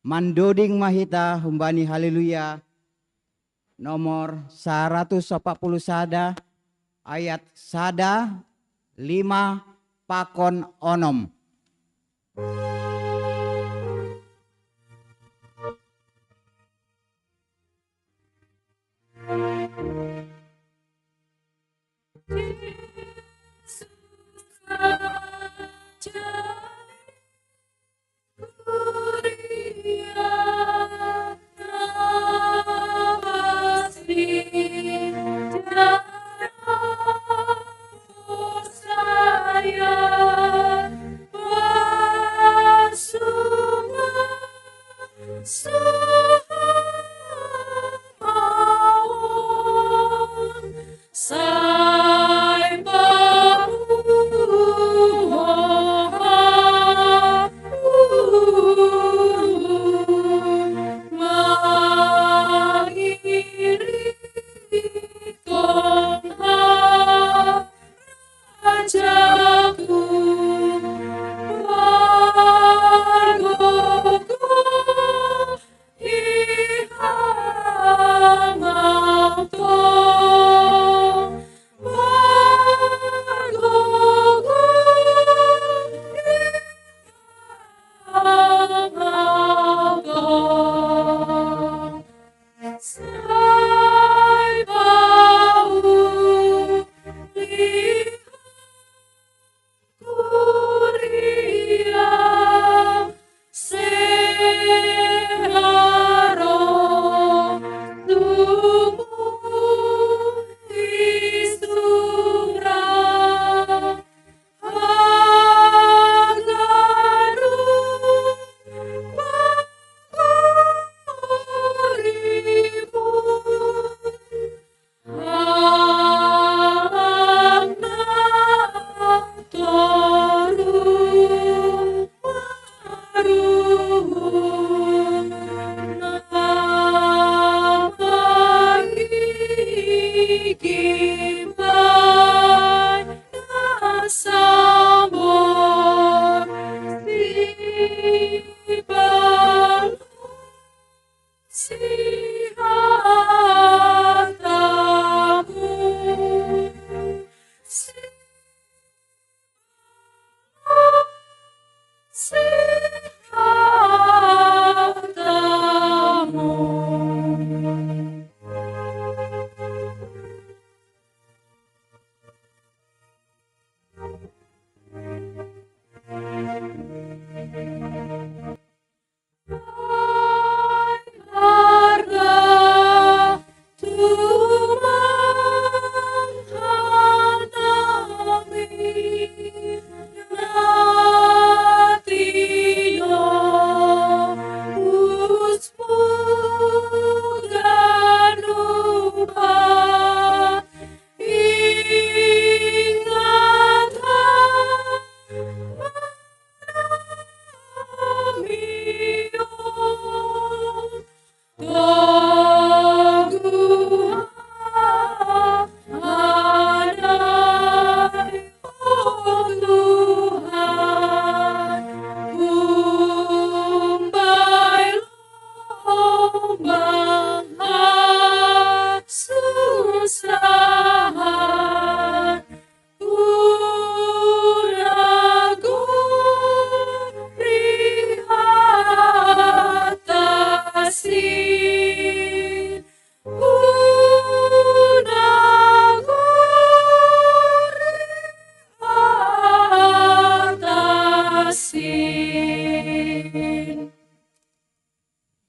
mandoding ma hita humbani Haleluya nomor saratus opat puluh sada ayat sada, lima pakon onom. Sai pamuhon mangiringkon harajaku, margogoh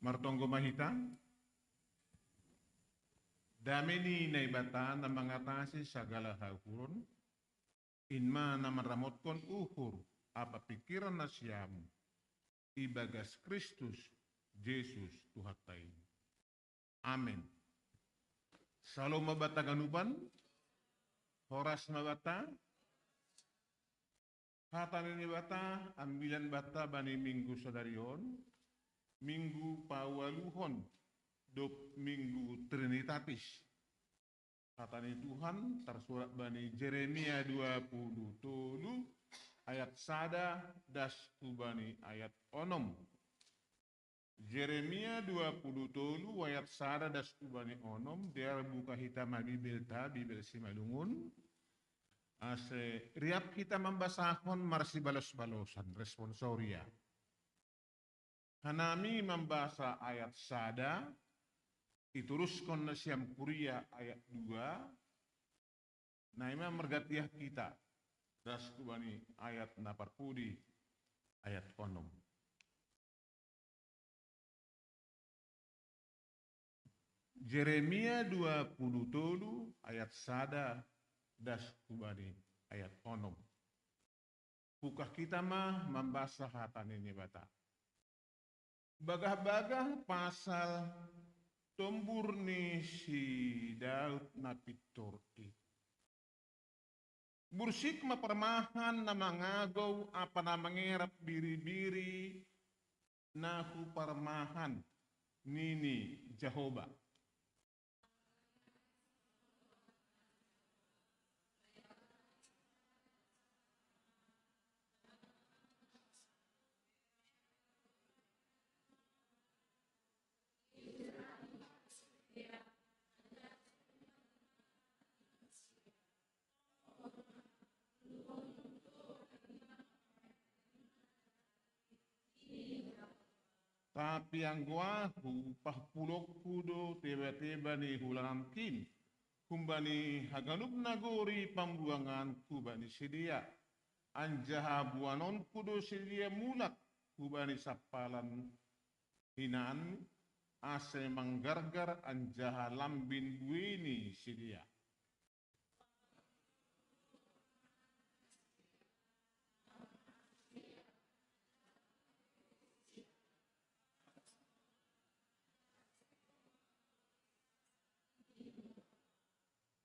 Martonggo ma hita. Dame ni Naibata na mangatasi sagala hauhuron, in ma na manramotkon uhur ampa pingkiran nasiam ibagas Kristus Jesus Tuhanta i. Amen. Salom ma banta ganupan. Horas ma banta. Hata ni Naibata ambilan banta bani minggu sadari on, minggu paualuhon dob minggu Trinitatis. Hata ni Tuhan tarsurat bani Jeremia dua puluh tolu ayat sada das tu bani ayat onom. Jeremia dua puluh tolu ayat sada das tu bani onom. Dear buka hita ma Bibelta, Bibel Simalungun, ase riap hita mambasahon marsibalos-balosan, responsoria. Hanami mambasa ayat sada, ituruskon nasiam kuria ayat dua, na i ma margatiah hita das tu bani ayat na parpudi, ayat onom. Jeremia dua puluh tolu ayat sada das tu bani ayat onom. Buka hita ma mambasa hata ni Naibata. Bagah-bagah pasal tombur ni si Daud na pintor i. Bursik ma parmahan na mangagou ampa na mangerap biri-biri na hu parmahan, nini Jahowa. Tapi anggo ahu, pahupulongku do teba-teba ni hulangankin humbani haganup nagori pambuanganku bani sidea, anjaha buanonku do sidea mulak hubani sampalan hinan, ase manggargar anjaha lambin buei ni sidea.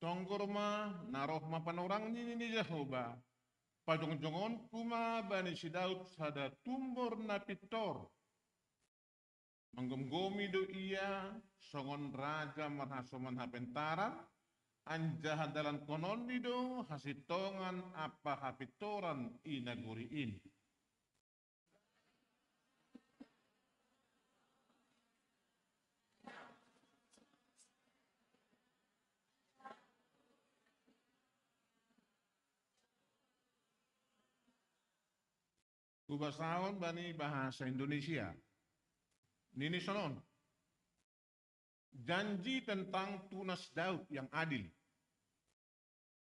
Tonggor ma, na roh ma panorang nini ni Jahowa, pajongjongonku ma bani si Daud sada tumbor na pintor. Manggomgomi do ia songon raja marhasoman hapentaran, anjaha dalankononni do hasintongan ampa hapintoran i nagori in. Hubasaon bani bahasa Indonesia. Nini sonon. Janji tentang tunas Daud yang adil.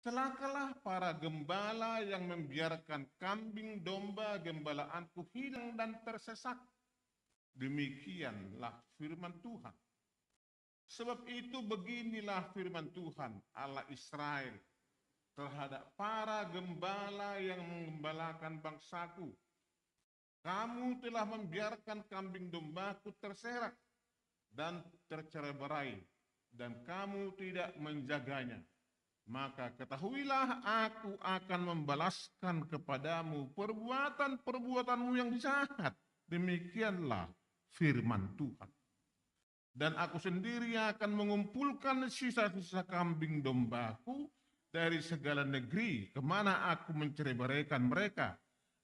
Celakalah para gembala yang membiarkan kambing domba gembalaanku hilang dan tersesat. Demikianlah firman Tuhan. Sebab itu beginilah firman Tuhan, Allah Israel, terhadap para gembala yang menggembalakan bangsaku. Kamu telah membiarkan kambing dombaku terserak dan tercerai-berai, dan kamu tidak menjaganya. Maka ketahuilah, aku akan membalaskan kepadamu perbuatan-perbuatanmu yang jahat. Demikianlah firman Tuhan. Dan aku sendiri akan mengumpulkan sisa-sisa kambing dombaku dari segala negeri kemana aku mencerai-beraikan mereka.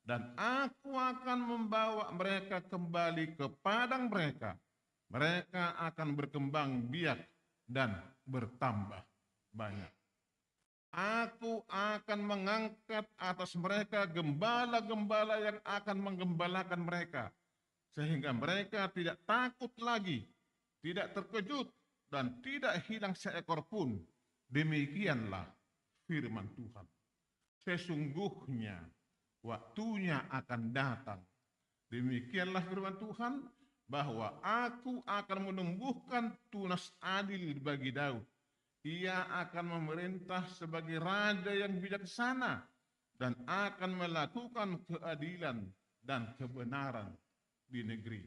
Dan aku akan membawa mereka kembali ke padang mereka. Mereka akan berkembang biak dan bertambah banyak. Aku akan mengangkat atas mereka gembala-gembala yang akan menggembalakan mereka, sehingga mereka tidak takut lagi, tidak terkejut, dan tidak hilang seekor pun. Demikianlah firman Tuhan. Sesungguhnya waktunya akan datang. Demikianlah firman Tuhan, bahwa aku akan menumbuhkan tunas adil bagi Daud. Ia akan memerintah sebagai raja yang bijaksana dan akan melakukan keadilan dan kebenaran di negeri.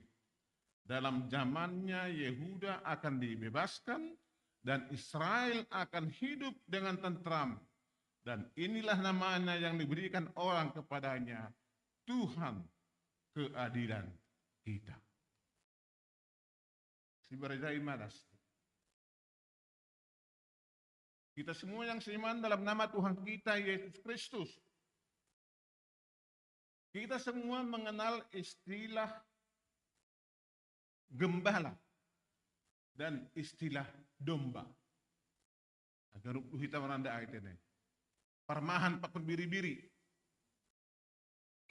Dalam zamannya Yehuda akan dibebaskan dan Israel akan hidup dengan tentram. Dan inilah namanya yang diberikan orang kepadanya, Tuhan keadilan kita. Sibarajai malas. Kita semua yang seiman dalam nama Tuhan kita, Yesus Kristus, kita semua mengenal istilah gembala dan istilah domba. Agar rup hita meranda ayat ini. Parmahan pakon biri-biri.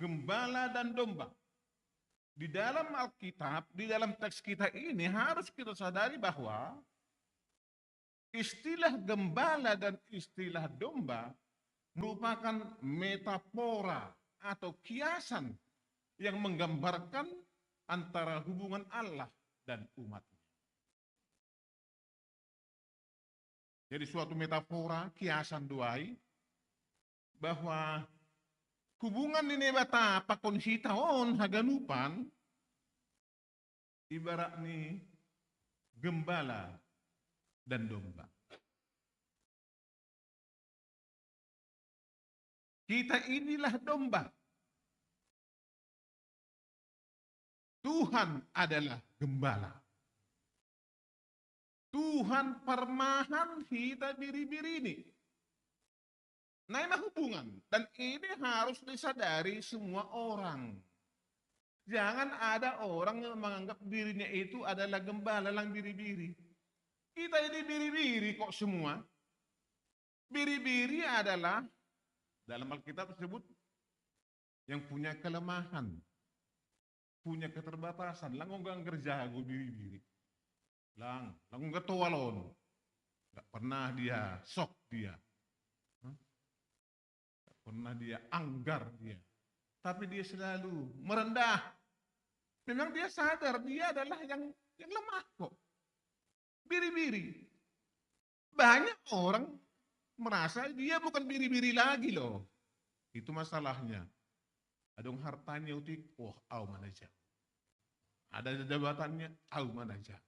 Gembala dan domba. Di dalam Alkitab, di dalam teks kita ini harus kita sadari bahwa istilah gembala dan istilah domba merupakan metafora atau kiasan yang menggambarkan antara hubungan Allah dan umatnya. Jadi suatu metafora, kiasan do ai, bahwa hubungan ni Naibata pakon hita on haganupan, Ibarat ni gembala dan domba. Kita inilah domba. Tuhan adalah gembala. Tuhan parmahan hita biri-biri ini. Nah, ini hubungan. Dan ini harus disadari semua orang. Jangan ada orang yang menganggap dirinya itu adalah gembala lang biri-biri. Kita ini biri-biri kok semua. Biri-biri adalah, dalam Alkitab disebut, yang punya kelemahan, punya keterbatasan. Lang onggang kerja gue biri-biri. Lang, lang onggang toalon. Gak pernah dia sok dia. Hah? Gak pernah dia anggar dia. Tapi dia selalu merendah. Memang dia sadar dia adalah yang yang lemah kok. Biri-biri. Banyak orang merasa dia bukan biri-biri lagi loh. Itu masalahnya. Adong hartanya utik, wah, au manaja. Ada jabatannya, au manaja.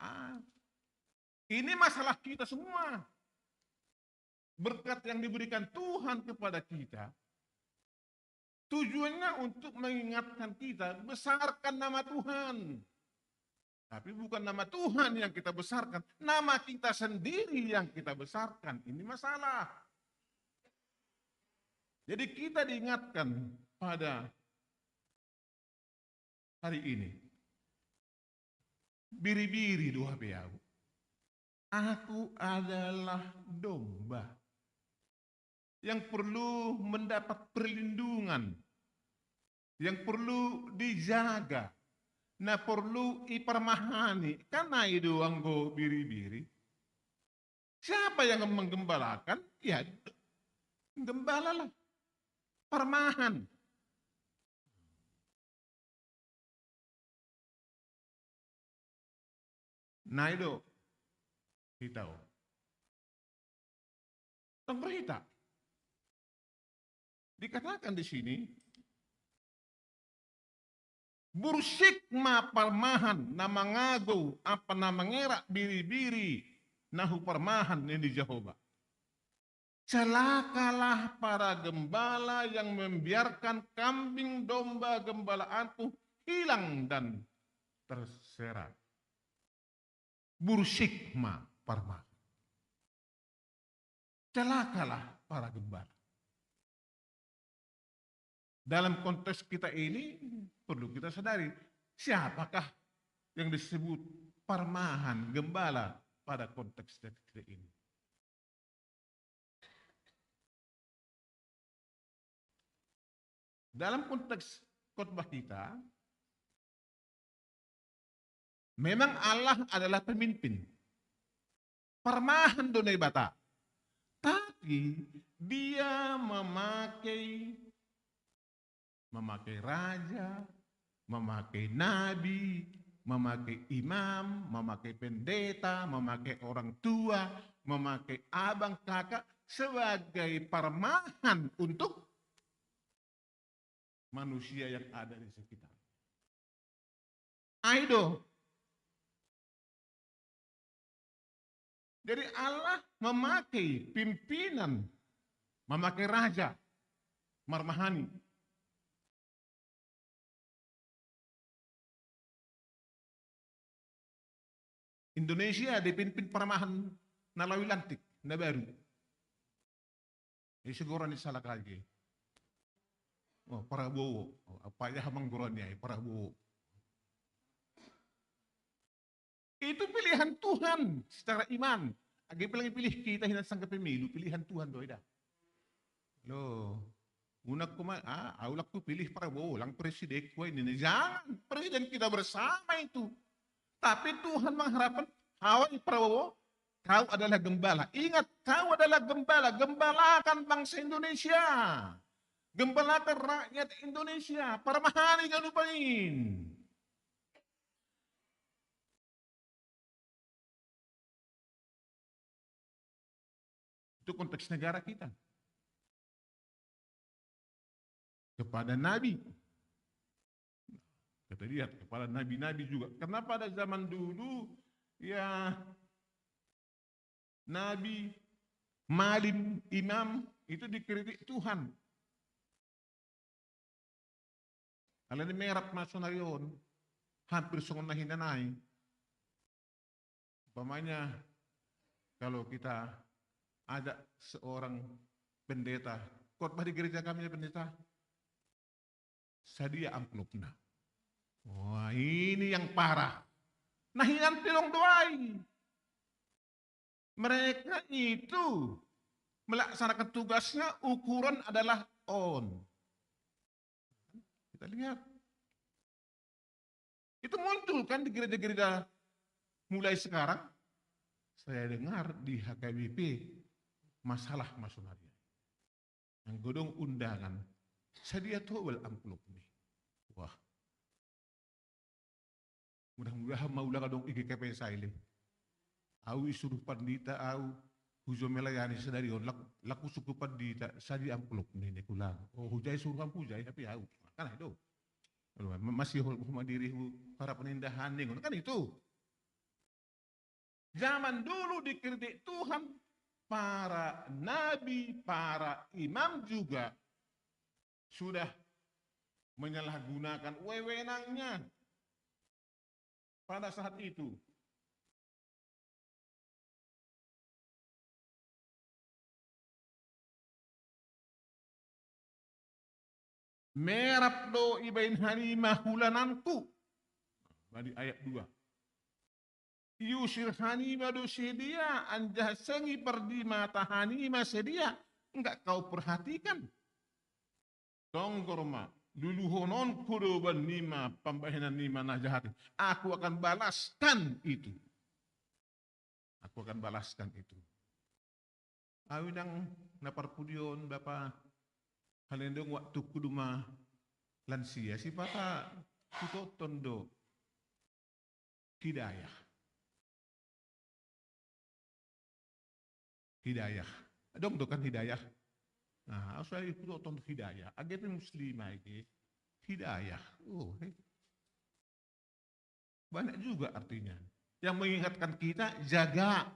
Ah, ini masalah kita semua. Berkat yang diberikan Tuhan kepada kita, tujuannya untuk mengingatkan kita, besarkan nama Tuhan. Tapi bukan nama Tuhan yang kita besarkan, nama kita sendiri yang kita besarkan. Ini masalah. Jadi kita diingatkan pada hari ini. Biri-biri doa beau. Aku adalah domba yang perlu mendapat perlindungan, yang perlu dijaga, na perlu iparmahani. Kan ai do anggo biri-biri. Siapa yang menggembalakan? Ya, gembalalah. Parmahan. Nai do hita on. Tong berhita. Dikatakan di sini, bursik ma parmahan na mangagou apa na mangerak biri-biri na huparmahan, nini Jahowa. Celakalah para gembala yang membiarkan kambing domba gembalaanku hilang dan terserak. Bursik ma parmahan. Celakalah para gembala. Dalam konteks kita ini, perlu kita sadari, siapakah yang disebut parmahan, gembala, pada konteks kita ini. Dalam konteks khotbah kita, memang Allah adalah pemimpin. Parmahan do Naibata. Tapi dia memakai, memakai raja, memakai nabi, memakai imam, memakai pendeta, memakai orang tua, memakai abang kakak sebagai parmahan untuk manusia yang ada di sekitar. Ai do. Jadi Allah memakai pimpinan, memakai raja, marmahani. Indonesia dipimpin parmahan na lawi lantik, na baru. Ise goran ni salah lagi. Oh, Prabowo. Oh, apa ya hamang goran ni ai, Prabowo. Itu pilihan Tuhan secara iman. Age pilihan pilih kita hinan sangka pemilu, pilihan Tuhan do ida. Lo, unak kuma, ah, aulak tu pilih Prabowo, lang presiden kua ini. Jangan, presiden kita bersama itu. Tapi Tuhan mengharapkan, hawai Prabowo, kau adalah gembala. Ingat, kau adalah gembala. Gembalakan bangsa Indonesia. Gembalakan rakyat Indonesia. Parmahani ganup in. Itu konteks negara kita. Kepada nabi. Kita lihat kepada nabi-nabi juga. Karena pada zaman dulu, ya, nabi, malim, imam itu dikritik Tuhan. Alani merap masonarion, hampir songon na hinanai. Umpamanya, kalau kita ada seorang pendeta, khotbah di gereja kami, pendeta, sadia amplopna. Wah, ini yang parah. Nah, hinan tilong doai. Mereka itu melaksanakan tugasnya, ukuran adalah on. Kita lihat. Itu muncul kan di gereja-gereja mulai sekarang. Saya dengar di H K B P masalah masonaria. Yang godong undangan, sadia tobal amplop nih. Wah. Mudah-mudahan maulah kadong I G K P saya le. Au isuruh pandita au, hujo melayani sadari on, laku, laku suku pandita, sadia amplop nih, nih kulang. Oh, hujai suruh ampu hujai, tapi au. Kan itu. Aduh, ma-, masih hol-, homa diri hu, harapan indahan nih, kan itu. Zaman dulu dikritik Tuhan, para nabi, para imam juga sudah menyalahgunakan wewenangnya pada saat itu. Merap do ibaen hanima hulananku. Nah, di ayat dua. Iusir hanima do sidea, anjaha seng ipardimata hanima sidea. Enggak kau perhatikan. Tonggor ma, luluhononku do bannima pambahenan nima na jahat. Aku akan balaskan itu. Aku akan balaskan itu. Au inang na parpudion, Bapa, halendong waktuku duma lansia, sipata hutoton do hidayah. Hidayah. Dong do kan hidayah. Nah, au sai hutoton hidayah. Age pe muslimah age. Hidayah. Oh, he. Banyak juga artinya. Yang mengingatkan kita, jaga.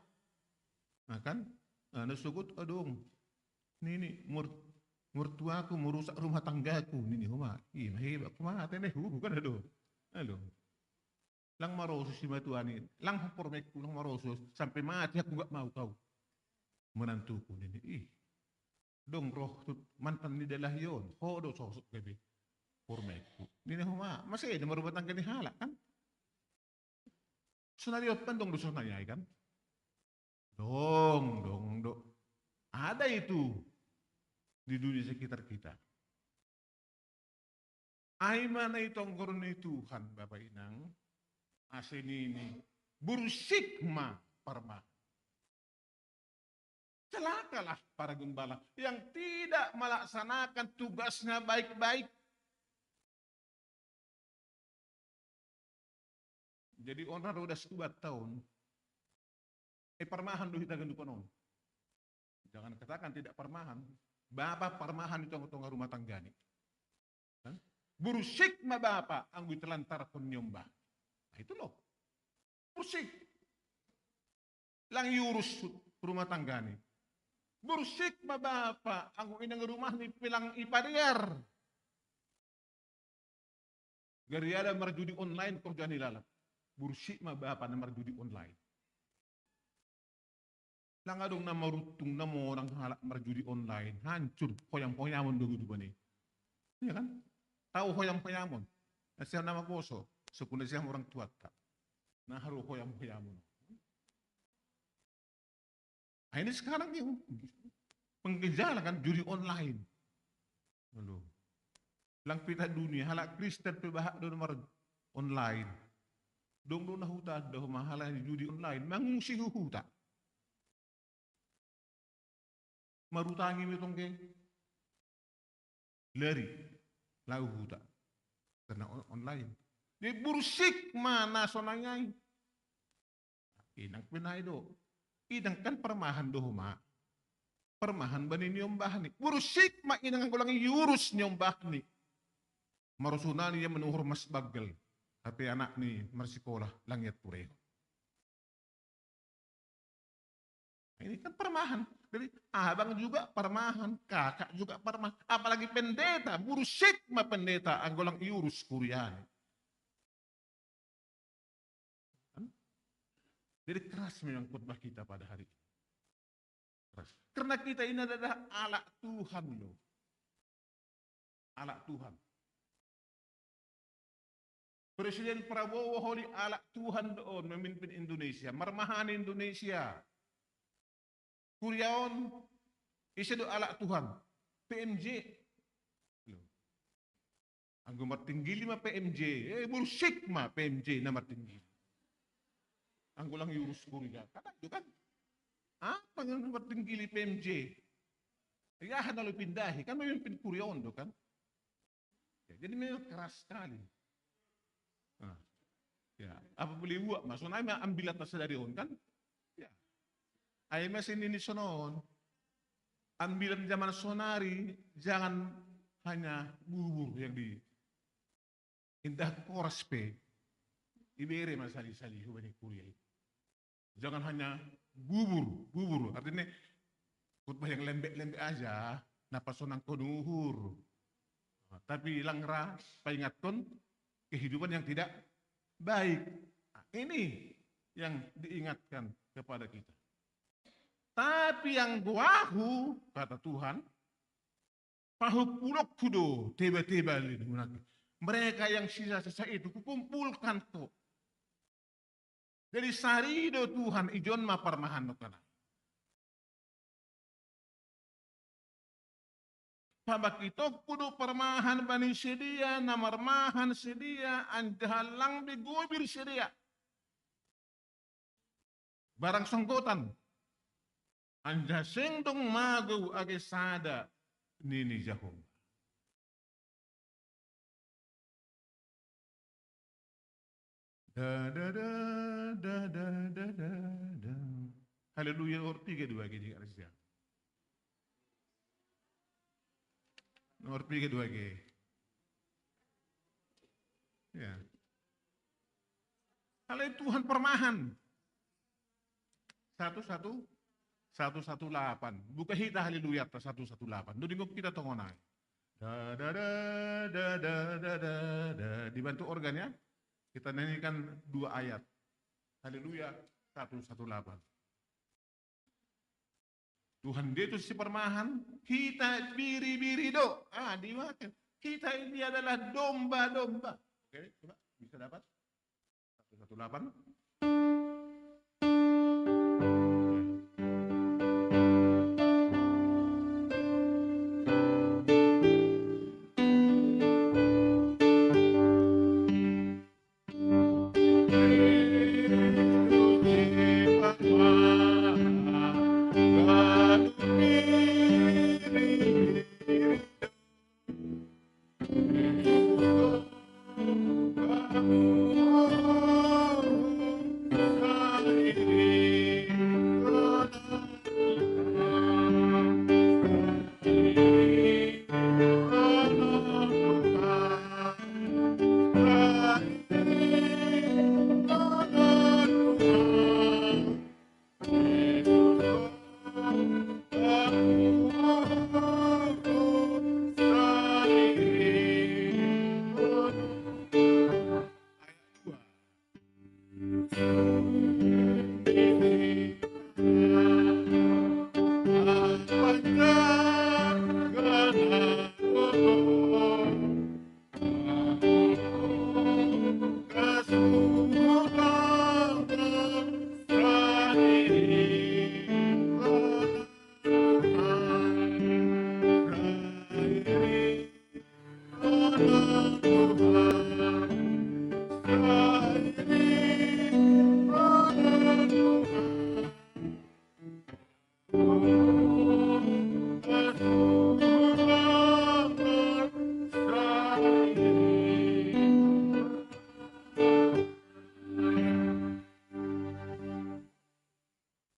Nah, kan? Nah, na sogot adong. Nini, mur-, mertuaku merusak rumah tanggaku. Nini, homa. Ih, mahe, aku mate nih. Uh, kan adong. Adong. Lang maroso simatuani. Lang pormekku, lang maroso. Sampai mati aku nggak mau kau. Menantuku nini. Ih. Dong roh tu mantan ni dalahi on. Ho do sosok gabe. Pormekku. Nini homa. Masih ada merumah tangga ni halak kan? Sonari on pan dong do sonari ai kan? Dong, dong, do. Ada itu di dunia sekitar kita. Ai ma na itonggor ni Tuhan, Bapa Inang, ase nini, bursik ma parma. Celakalah para gembala yang tidak melaksanakan tugasnya baik-baik. Jadi on ra rodas tu batta on. Eh, parmahan do hita gandupan on. Jangan katakan tidak parmahan. Bapa parmahan di tonga-tonga rumah tangga ni. Kan? Bursik ma bapa anggo itelantarkon niombah. Nah, itu loh. Bursik. Lang iurus rumah tangga ni. Bursik ma bapa anggo inang rumah ni pe lang ipadear. Gari ada marjudi online korja ni lalap. Bursik ma bapa na marjudi online. Lang adong na maruntung na monang halak marjudi online, hancur, hoyam-hoyamon do gitu bani. Iya kan? Tahu hoyam-hoyamon. Nasiam nama poso, sepuna siam orang tua tak. Nah, haru hoyam-hoyamon. Nah, ini sekarang nih, penggejala kan judi online. Aduh. Lang pita dunia, halak Kristen pe bahat do nomor online. Dong do na huta do mahala ni judi online, mangungsi hu huta. Marutangi me tongke. Lari. Lau huta. Karena on-, online. Jadi bursik ma na sonai ai. Inang pe nai do. Inang kan parmahan do homa. Parmahan bani niombah ni. Bursik ma inang anggo lang iurus niombah ni. Marusunani ia manuhor mas baggal, hape anakni marsikola lang iat purehon. Ini kan parmahan. Jadi abang juga parmahan, kakak juga parmahan. Apalagi pendeta, bursik ma pendeta anggo lang iurus kuriani. Jadi keras memang khotbah kita pada hari ini. Keras. Karena kita ini adalah anak Tuhan, loh. Anak Tuhan. Presiden Prabowo holi anak Tuhan do on memimpin Indonesia, marmahani Indonesia. Kuria on ise do anak Tuhan? P M J. Loh. Anggo martinggili ma P M J, eh, bursik ma P M J na martinggili. Anggo lang iurus kuria, kan itu kan? Apa yang martinggili P M J? Ya, na lo pindahi, kan memimpin kuria on do kan? Ya, jadi memang keras sekali. Nah, ya, apa boleh buat, Mas? Sonai ma ambilan ta sadari on kan? Ya. Ai ma sini ni sonon. Ambilan zaman sonari, jangan hanya bubur yang di indah koras pe. Ibere ma sali-sali hubani kuria itu. Jangan hanya bubur, bubur. Artinya khotbah yang lembek-lembek aja, napa sonang konuhur. Nah, tapi lang ra paingatkon kehidupan yang tidak baik. Nah, ini yang diingatkan kepada kita. Tapi anggo ahu, kata Tuhan, pahumpulonku do teba-teba lelengku. Mereka yang sisa-sisa itu kukumpulkan kok. Jadi sari do Tuhan, ijon ma parmahan do kana. Pabakitoku do parmahan bani sidea, na marmahan sidea, anjaha lang be gobir sidea. Barang songgotan, anjaha seng dong magou age sada, nini Jahowa. Da, da, da, da, da, da, da, da. Haleluya, nomor tiga dua G di Arsia. Nomor tiga dua G. Ya. Kalau Tuhan parmahan. Satu, satu, satu, satu, delapan. Buka hita haleluya ta satu satu delapan. Duduk kita tongonai. Da, da, da, da, da, da, da, da. Dibantu organ ya. Kita nyanyikan dua ayat. Haleluya, satu satu delapan. Tuhan dia itu si parmahan, kita biri-biri do. Ah, diwakil. Kita ini adalah domba-domba. Oke, coba bisa dapat? Satu satu delapan.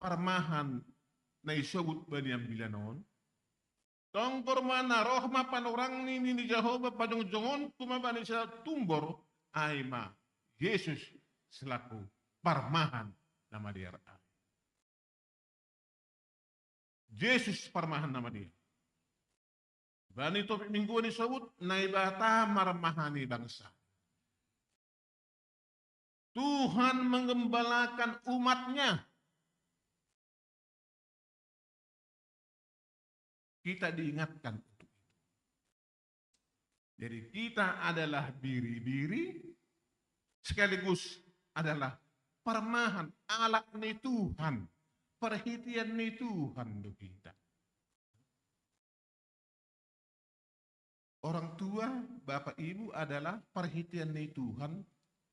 Parmahan na isobut bani ambilan on, Tongkor mana roh ma panorang ni, ni Jahowa pajongjongonku ma bani sa tumbor, ai ma Jesus selaku parmahan na madear ai. Jesus parmahan na madear. Bani topik minggu ni sobut, Naibata marmahani bangsa. Tuhan menggembalakan umatnya. Kita diingatkan untuk itu. Jadi kita adalah biri-biri, sekaligus adalah parmahan, alat ni Tuhan, perhitian ni Tuhan untuk kita. Orang tua, bapak ibu adalah perhitian ni Tuhan,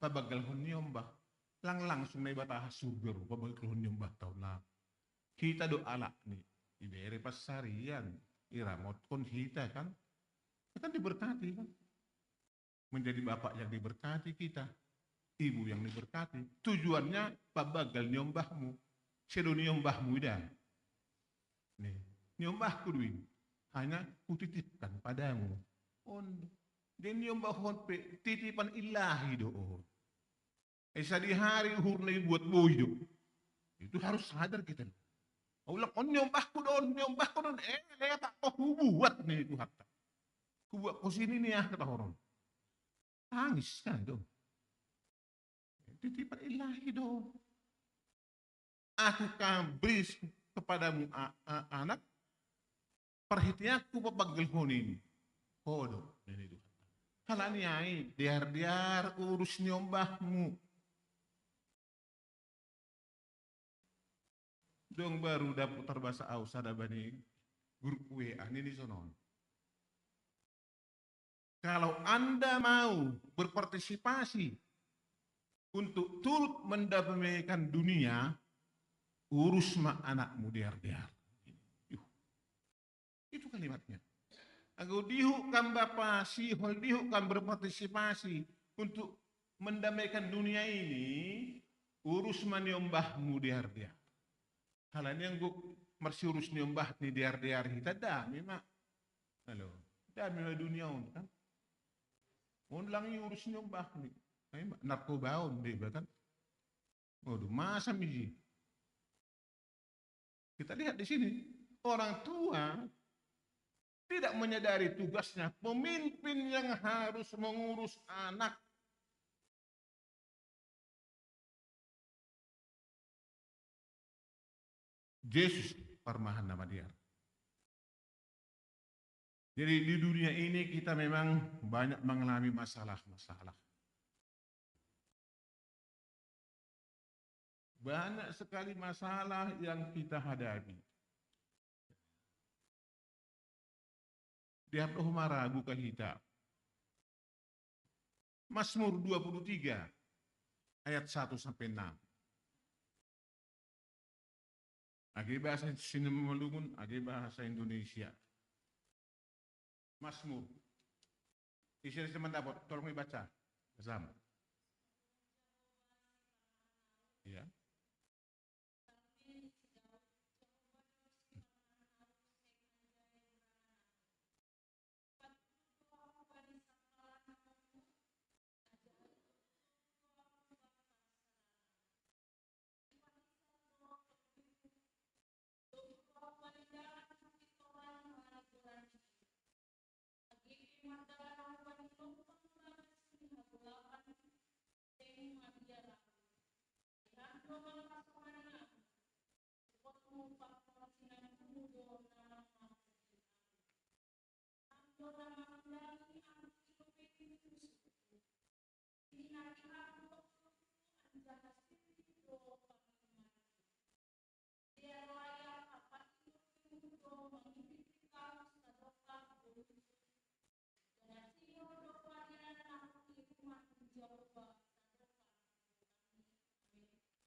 pabagalhon niombah. Lang langsung Naibata ha surga ro, pabagalhon niombah taon na. Kita do alat ni, ibere pasarian, iramotkon kita kan. Kita kan diberkati kan. Menjadi bapak yang diberkati kita, ibu yang diberkati. Tujuannya pabagal niombahmu. Sedo niombahmu ida. Nih, niombahku do i. Hanya kutitipkan padamu. On. Jadi niombahon pe titipan ilahi do on. Eh, sadihari uhur na ibuat boi do. Itu harus sadar kita. Ulang on niombahku do on, niombahku do on. Eh, letak ko hubuat ni Tuhan. Hubuat ko sini ni ah kata orang. Tangis kan itu. Titipan ilahi do. Aku kan beri kepadamu a- a- anak, perhatianku pabagalhon i. Ho do, nini Tuhan. Halani ai, dear-dear urus niombahmu. Dong baru dapat terbasa au sada bani grup W A nini sonon. Kalau Anda mau berpartisipasi untuk turut mendamaikan dunia, urus ma anakmu dear-dear. Yuh. Itu kalimatnya. Ago dihuk kan Bapa, sihol dihuk kan berpartisipasi untuk mendamaikan dunia ini, urus ma niombahmu dear-dear. Halani anggo marsiurus niombah ni dear-dear hita dame ma. Halo, dame ma dunia on kan. On lang iurus niombah ni. Ai ma, narkoba on deba kan. Waduh, masa miji. Kita lihat di sini, orang tua tidak menyadari tugasnya pemimpin yang harus mengurus anak. Jesus parmahan na madear. Jadi di dunia ini kita memang banyak mengalami masalah-masalah. Banyak sekali masalah yang kita hadapi. Dia perlu maragu ke kita. Mazmur dua puluh tiga ayat satu sampai enam. Age bahasa Simalungun, age bahasa Indonesia. Mazmur. Isi dari teman dapat, tolong dibaca. Zam. Ya.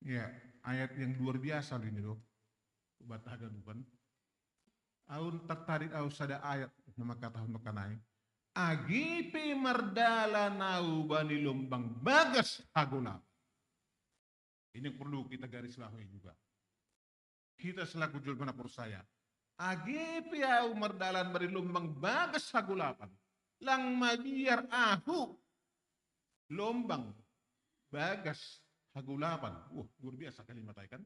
Ya, ayat yang luar biasa ini loh. Bataga bukan. Au tertarik au sada ayat na mangkatahon nangkaning. Age pe mardalan au bani lombang bagas hagolap. Ini yang perlu kita garis bawahi juga. Kita selaku jolma na porsaya, Age pe ahu mardalan bani lombang bagas hagolapan, lang mabiar ahu lombang bagas hagolapan. Wah, luar biasa kalimat ai kan.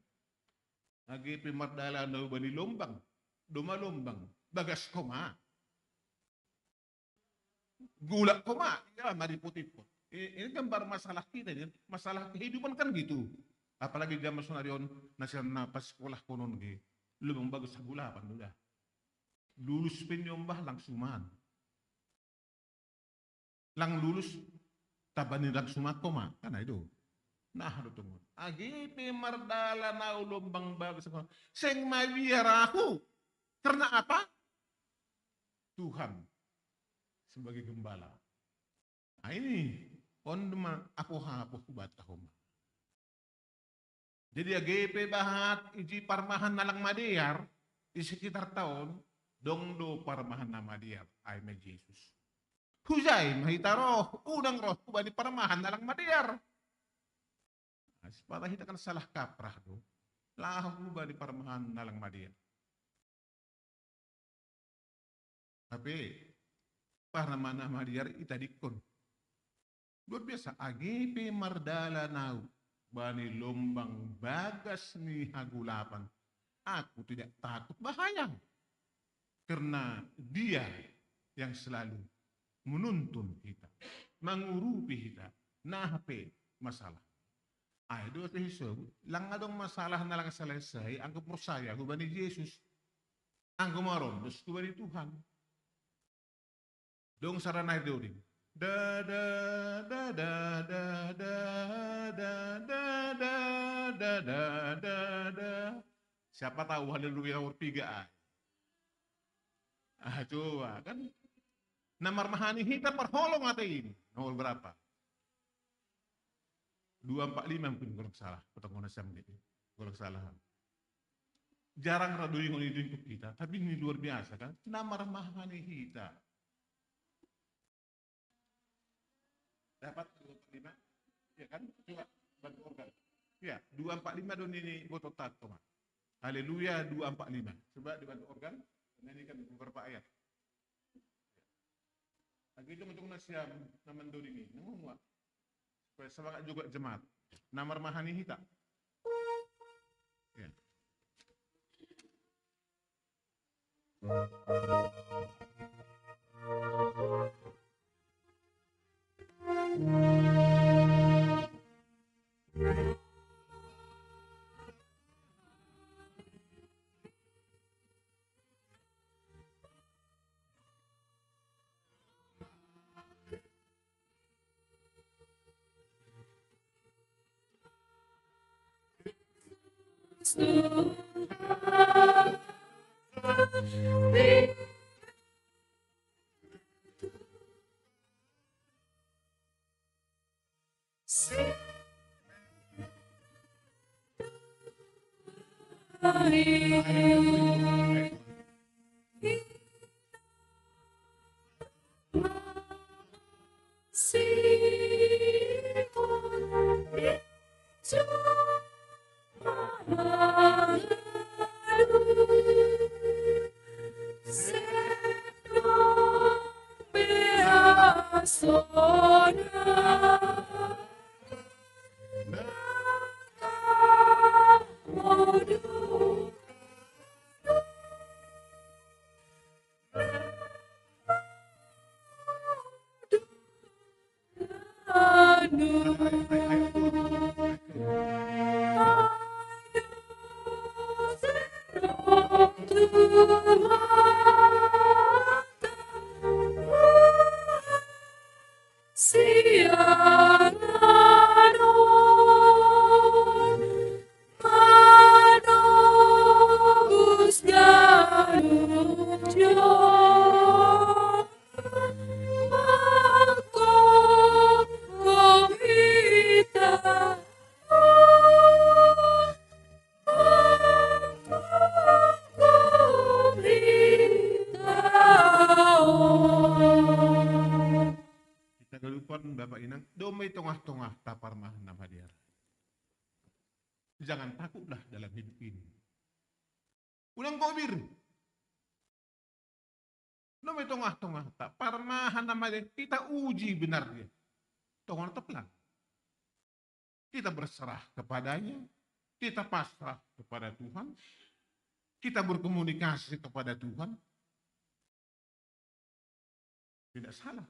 Age pe mardalan ahu bani lombang, domma lombang bagas koma. Golak koma, ya, maripot-ipot. Ini gambar masalah kita ini, masalah kehidupan kan gitu. Apalagi zaman sonari on, na sian na pasekolahkon on ge, lombang bagas hagolapan do da. Lulus pe niombah lang suman. Lang lulus, tamba ni lang suman koma, kan ai do. Nah, do tongon. Age pe mardalan ahu lombang bagas hagolapan, seng mabiar ahu. Karena apa? Tuhan sebagai gembala. Nah, ini on ma apoh-apoh hubahen tahoma. Jadi age pe bahat iji parmahan na lang madear di sekitarta on, dong do parmahan na madear, ai ma Jesus. Hujai ma hita roh, unang roh hubani parmahan na lang madear. Nah, sipata hita kan salah kaprah do, laho hubani parmahan na lang madear. Hape parmahan na madear itadingkon. Luar biasa, age pe mardalan ahu bani lombang bagas ni hagolapan, aku tidak takut bahaya. Karena Dia yang selalu menuntun kita, mangurupi hita, naha pe masalah. Ai do ate hisobu, lang adong masalah na lang selesai, anggo porsaya hubani Jesus. Anggo marondos hubani Tuhan. Dong sara nai do ding. Da, da, da, da, da, da, da, da, da, da, da, da, da. Siapa tahu haleluya nomor tiga ai. Ah, coba kan. Na marmahani hita parholong ate ini. Nomor berapa? Dua empat lima mungkin, kalau nggak salah. Potong kona siam gitu. Kalau nggak salah. Jarang ra do ingon itu untuk kita, tapi ini luar biasa kan. Na marmahani hita. Dapat dua empat lima? Ya kan? Coba bantu organ. Ya, dua empat lima do nini boto tato ma. Haleluya dua empat lima. Coba dibantu organ. Nyanyikan beberapa ayat. Lagi ujung-ujung na siam na mandoding i. Nunggu. Supaya semangat juga jemaat. Na marmahani hita. Ya. Hita ganup on, Bapa Inang, domma i tongah-tongahta parmahan na madear. Jangan takutlah dalam hidup ini. Unang gobir. Nome tongah-tongah ta parmahan nama dia, kita uji benar dia. Tongon teplan. Kita berserah kepadanya, kita pasrah kepada Tuhan, kita berkomunikasi kepada Tuhan. Tidak salah.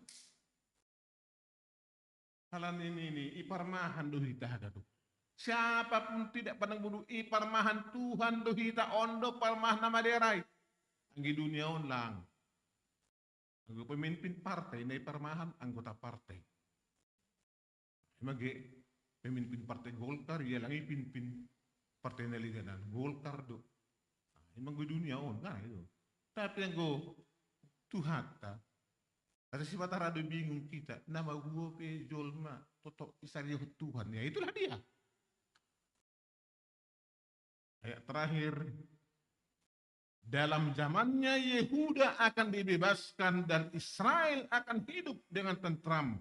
Halan ini, ini, iparmahan do hita hagatu. Siapapun tidak pandang bulu, iparmahan Tuhan do hita, ondo parmahan nama derai. Anggi dunia on lang. Anggo pemimpin partai na iparmahan anggota partai. Mage pemimpin partai Golkar, ia lang i pimpin partai na liganan Golkar do. Ima anggo dunia on kan itu. Tapi anggo Tuhanta, asa si Batara do bingung kita, nama huo pe jolma totok isarihon Tuhan, ya itulah dia. Ayat terakhir, dalam zamannya Yehuda akan dibebaskan dan Israel akan hidup dengan tentram.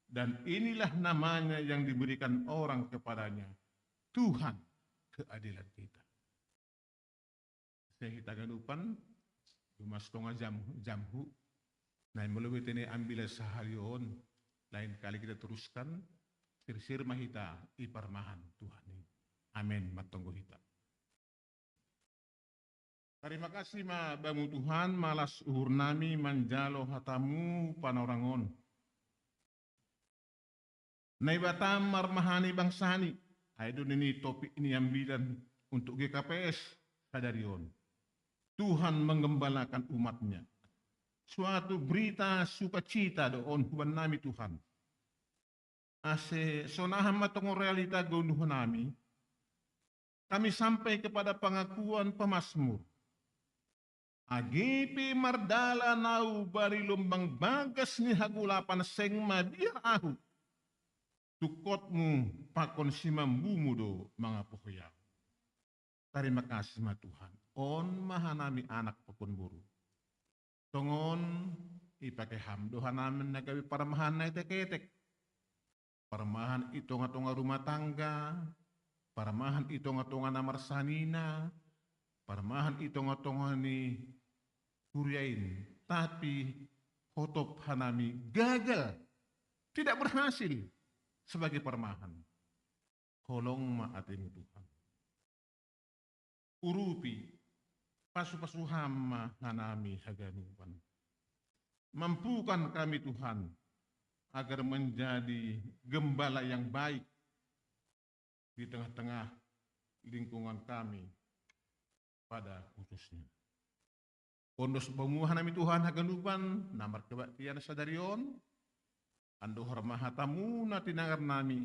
Dan inilah namanya yang diberikan orang kepadanya, Tuhan keadilan kita. Saya kita ganupan, cuma setengah jam, jamhu. Nah, molo bete ni ambil sehari on, lain kali kita teruskan, sirsir ma hita iparmahan Tuhan i. Amin, mantonggo hita. Terima kasih ma Bamu Tuhan, malas uhur nami manjalo hatamu panorangon. Naibata marmahani bangsani, ai do nini topik ni ambilan untuk G K P S sadari on. Tuhan menggembalakan umatnya. Suatu berita sukacita do on huban nami Tuhan. Ase sonahan ma tongon realita gonduh nami, kami sampai kepada pengakuan pemazmur. Age pe mardalan ahu bani lombang bagas ni hagolapan seng mabiar ahu. Tungkotmu pakon simambumu do mangapohi ahu. Terima kasih ma Tuhan. On ma hanami anak pakon boru. Tongon ipake ham do hanami na gabe parmahan na etek-etek. Parmahan i tonga-tonga rumah tangga, parmahan i tonga-tonga na marsanina, parmahan i tonga-tonga ni kuria in. Tapi hotop hanami gagal, tidak berhasil sebagai parmahan. Holong ma atemu Tuhan. Urupi, pasu-pasu ham ma hanami haganupan. Mampukan kami Tuhan, agar menjadi gembala yang baik di tengah-tengah lingkungan kami pada khususnya. Ondos bomu hanami Tuhan haganupan na markebaktian sadari on, andohar ma hatamu na tinangar nami,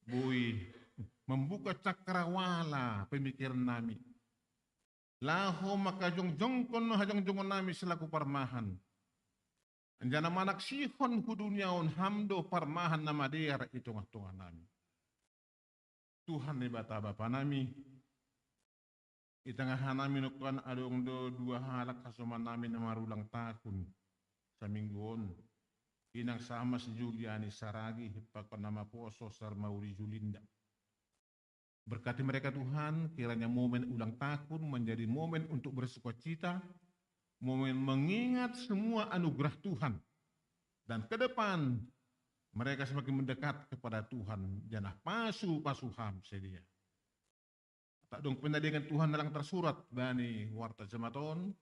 boi membuka cakrawala pemikiran nami. Laho mangkajongjongkon hajongjongon nami selaku parmahan. Anjana manaksihon hu dunia on ham do parmahan na madear i tongah-tongah nami. Tuhan Debata Bapa nami, i tengah hanami nongkan adong do dua halak hasoman nami na marulang tahun saminggu on, inang sama si Juliani Saragi, pakon na maposo Sarmauli Julinda. Berkati mereka Tuhan, kiranya momen ulang tahun menjadi momen untuk bersukacita, momen mengingat semua anugerah Tuhan. Dan ke depan mereka semakin mendekat kepada Tuhan, janah pasu-pasu ham sedia. Tak dong pendadengan Tuhan dalam tersurat bani warta jamaton,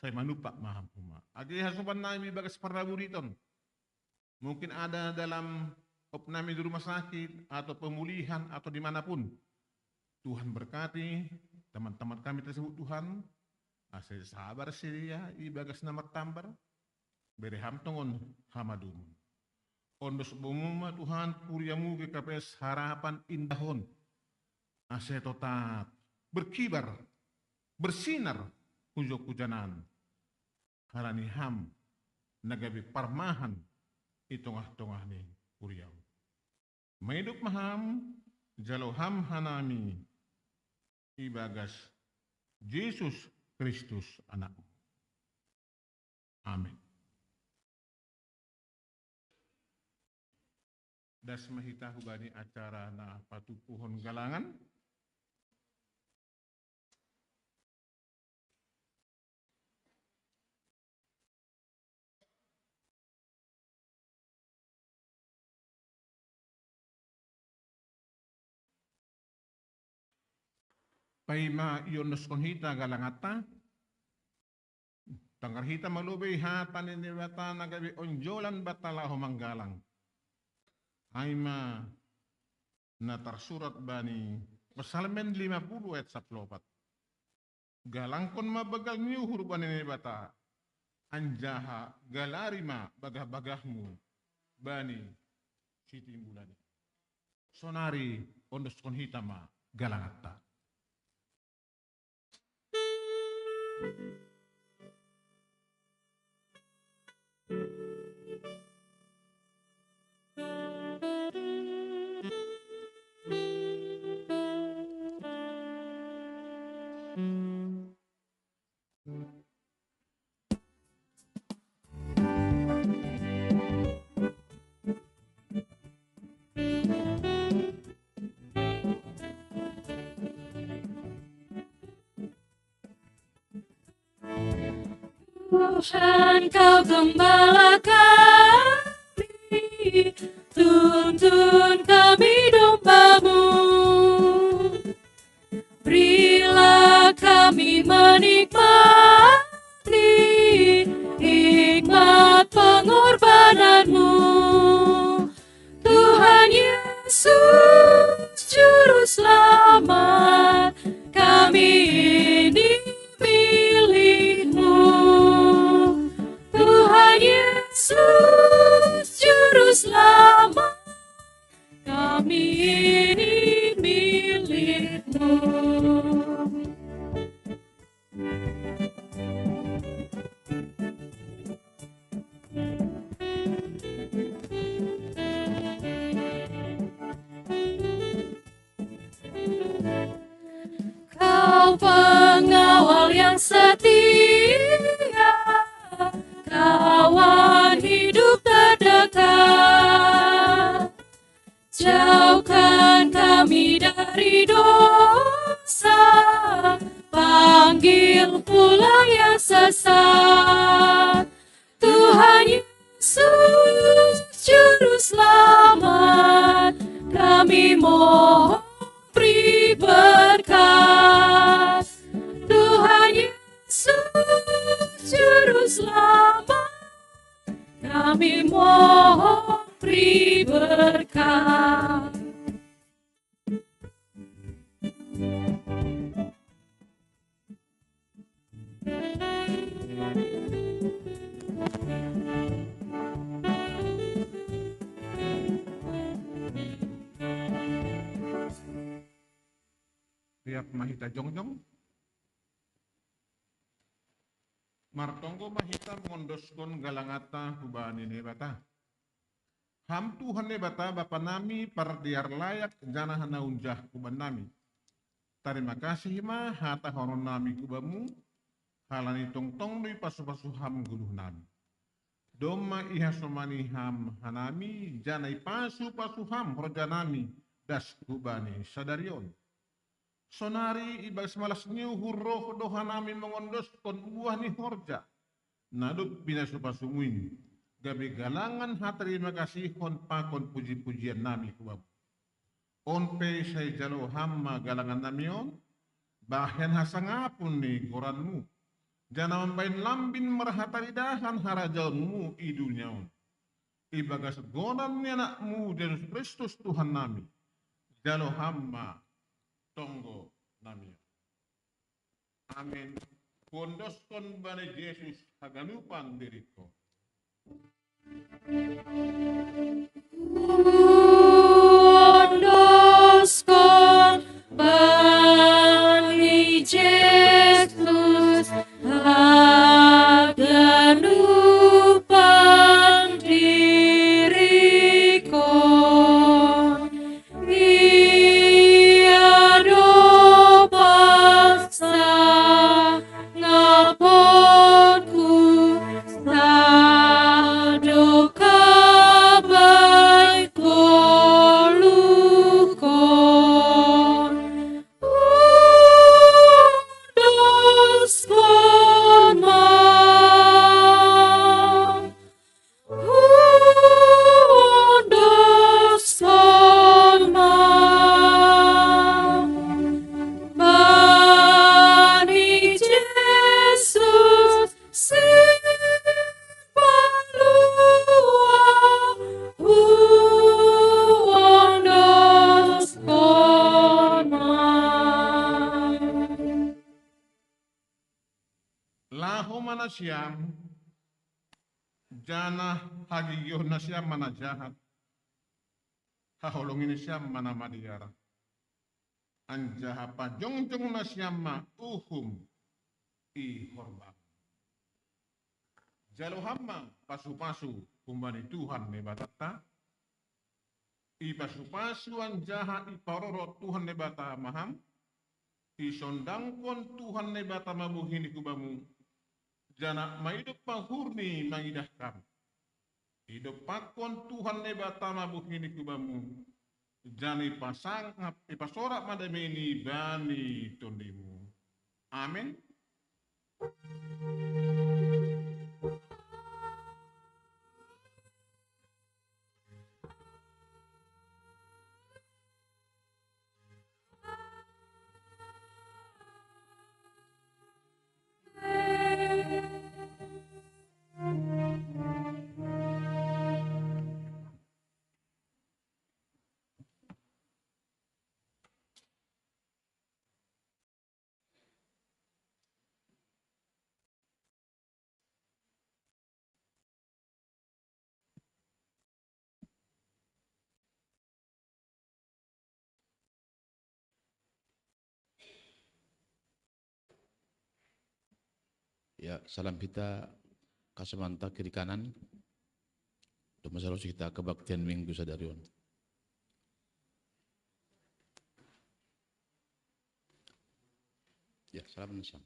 saya manupak maham huma. Age hasoman nami bagas parnaburiton. Mungkin ada dalam opname di rumah sakit atau pemulihan atau dimanapun. Tuhan berkati teman-teman kami tersebut Tuhan. Ase sabar sedia i bagas na martambar. Bere ham tongon hamadumon. Ondos bomu ma Tuhan kuriamu G K P S Harapan Indah on. Ase totap berkibar, bersinar, ujo kujanan. Halani ham na gabe parmahan i tongah-tongah ni kuriamu. Maidup ma ham, jalo ham hanami i bagas Jesus Kristus Anakmu. Amin. Das ma hita hubani acara na patupuhon galangan. Ai ma iondoskon hita galanganta. Tangar hita ma lobei hata ni Naibata na gabe onjolan banta laho manggalang. Ai ma na tarsurat bani Psalmen lima puluh ayat saplopat. Galangkon ma bagal ni uhur bani Naibata, anjaha galari ma bagah-bagahmu bani sitimbulan i. Sonari ondoskon hita ma galanganta. Tuhan, Kau gembala kami, tuntun kami domba-Mu. Berilah kami menikmati hikmat pengorbanan-Mu. Tuhan Yesus, Juru Selamat, kami ini milik-Mu. Tuhan Yesus, Juru Selamat, kami ini milik-Mu. Kau pengawal yang setia, kawan hidup terdekat. Jauhkan kami dari dosa, panggil pula yang sesat. Tuhan Yesus, Juru Selamat, kami mohon beri berkat. Tuhan Yesus, Juru Selamat, kami mohon beri berkat. Riap ma hita jongjong. Martonggo ma hita mangondoskon galanganta hubani Naibata. Ham Tuhan Naibata, Bapa nami, pardear layak, janah na unjah huban nami. Tarima kasih ma hatahononnami hu Bamu, halani tongtong do ipasu-pasu Ham goluh nami. Domma ihasomani Ham hanami, janah ipasu-pasu Ham horja nami das hubani sadari on. Sonari ibagas malas ni uhur roh do hanami mangondoskon buah ni horja na dob pinasu-pasumu in, gabe galangan hatarima kasihon pakon puji-pujian nami hu Bamu. On pe sai jalo Ham ma galangan nami on, bahen hasangapon ni goranMu, janah mambahen lambin marhataridahan harajaonMu i dunia on. Ibagas goran ni AnakMu Jesus Kristus Tuhan nami, jalo Ham ma tonggo nami. Amin. Huondoskon bani Jesus haganupan diringkon. Huondoskon bani Jesus haganupan diringkon. Ia do pasangaponku, sadokah baitku. nasiam, janah hagigion nasiam ma na jahat, haholongi nasiam ma na madear, anjaha pajongjong nasiam ma uhum i horbang. Jalo ham ma pasu-pasu humbani Tuhan Naibatanta, ipasu-pasu anjaha iparorot Tuhan Naibata ma ham, isondangkon Tuhan Naibata ma bohi ni hu bamu, janah maidop ma uhurni mangidah ham. Idompakkon Tuhan Naibata ma bohi ni hu bamu, janah ipasangap, ipasorak ma dameini bani tondimu. Amen. Ya, salam hita kasomanta kiri kanan. Untuk masalah kita kebaktian Minggu sadari on. Ya, salam nasiam.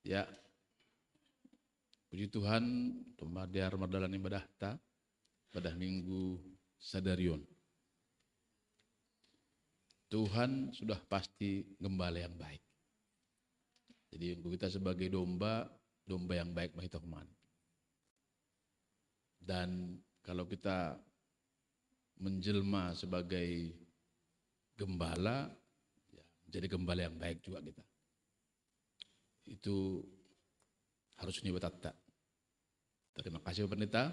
Ya, puji Tuhan, tumabiar mardalan ibadahta, ibadah Minggu sadari on. Tuhan sudah pasti gembala yang baik. Jadi, untuk kita sebagai domba, domba yang baik ma hita humani. Dan kalau kita menjelma sebagai gembala, ya, menjadi gembala yang baik juga kita. Itu harus ni batanta. Terima kasih Bapak Pendeta.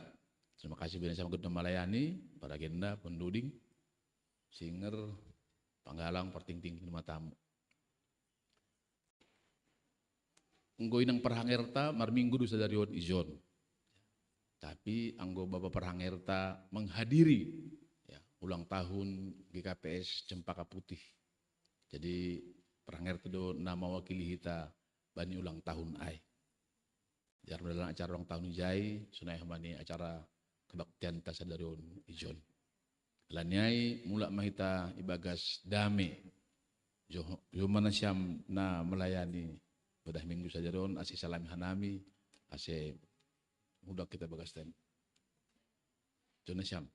Terima kasih bini sama kita melayani, para agenda, penduding, singer, panggalang, partingting, lima tamu. Anggo inang parhangerta, marminggu do sadari on ijon. Tapi anggo bapa parhangerta menghadiri, ya, ulang tahun G K P S Cempaka Putih. Jadi parhangerta do na mawakili hita bani ulang tahun ai. Jadi mardalan acara ulang tahun ijai, sonai homa ni acara kebaktianta sadari on ijon. Alani ai mulak ma hita ibagas dame. Jo, jo ma nasiam na melayani ibadah Minggu sadari on, ase salami hanami, ase mulak hita bagas dame. Jo nasiam.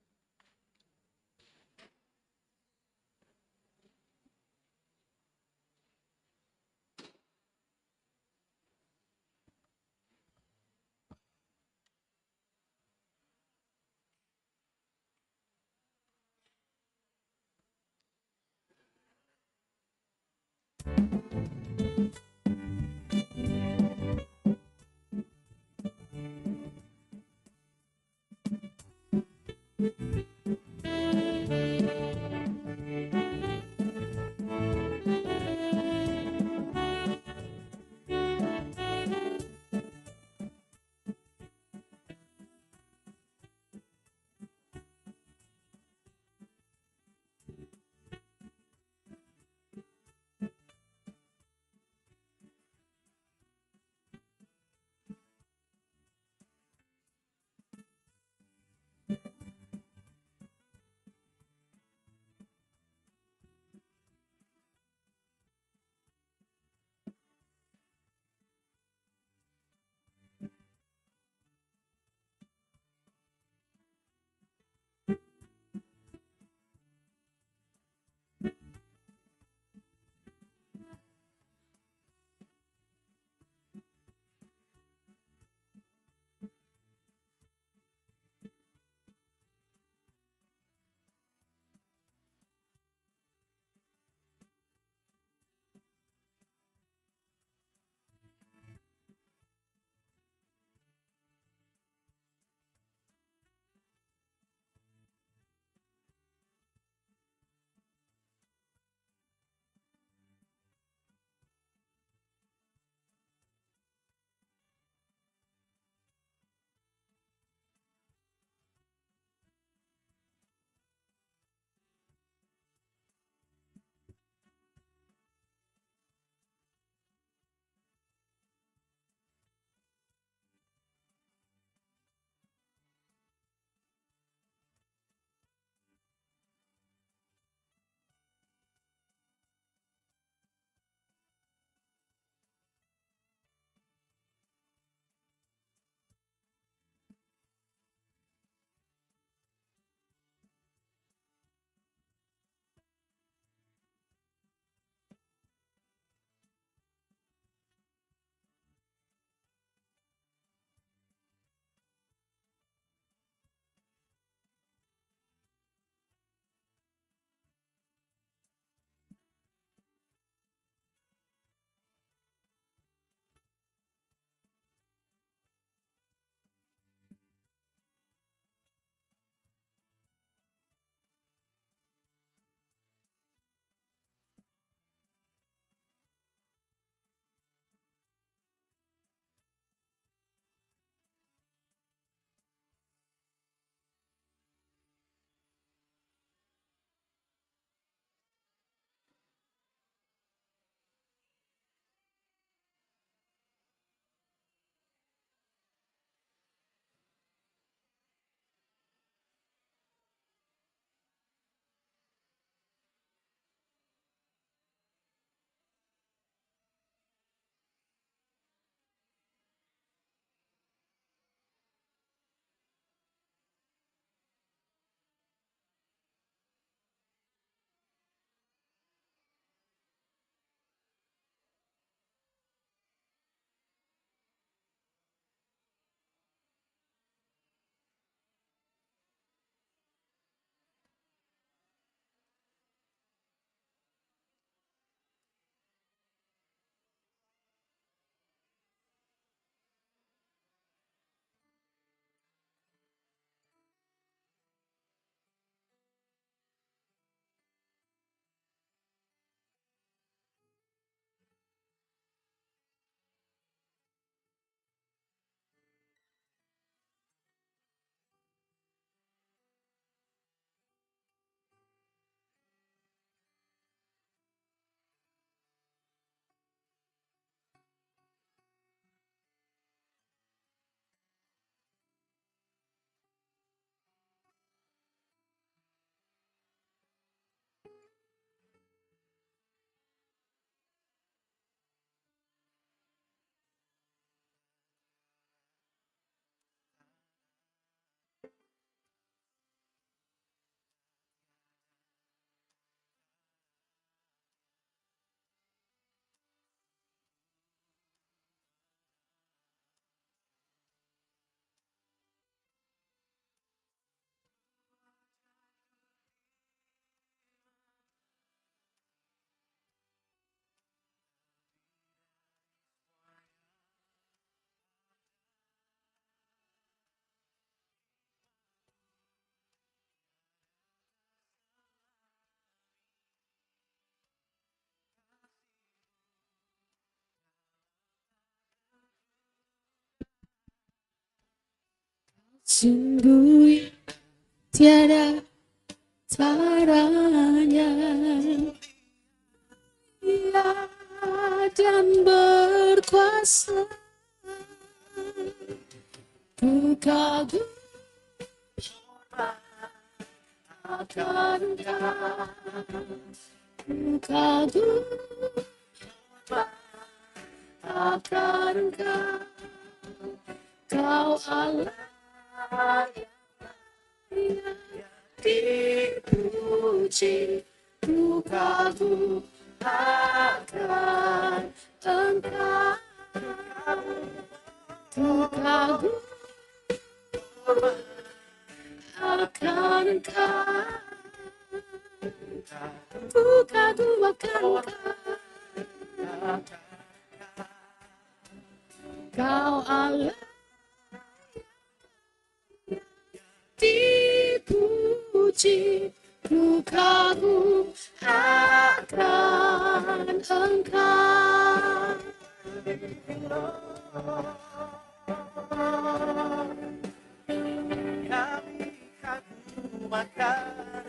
Tunggui tiada taranya. Ia dan berkuasa. Ku kagum hormat akan Engkau. Ku kagum hormat akan Engkau. Kau Allah yang dipuji, ku kagum akan Engkau. Ku kagum akan Engkau. Ku kagum akan Engkau. Kau Allah dipuji, ku kagum akan Engkau. Kami kagum akan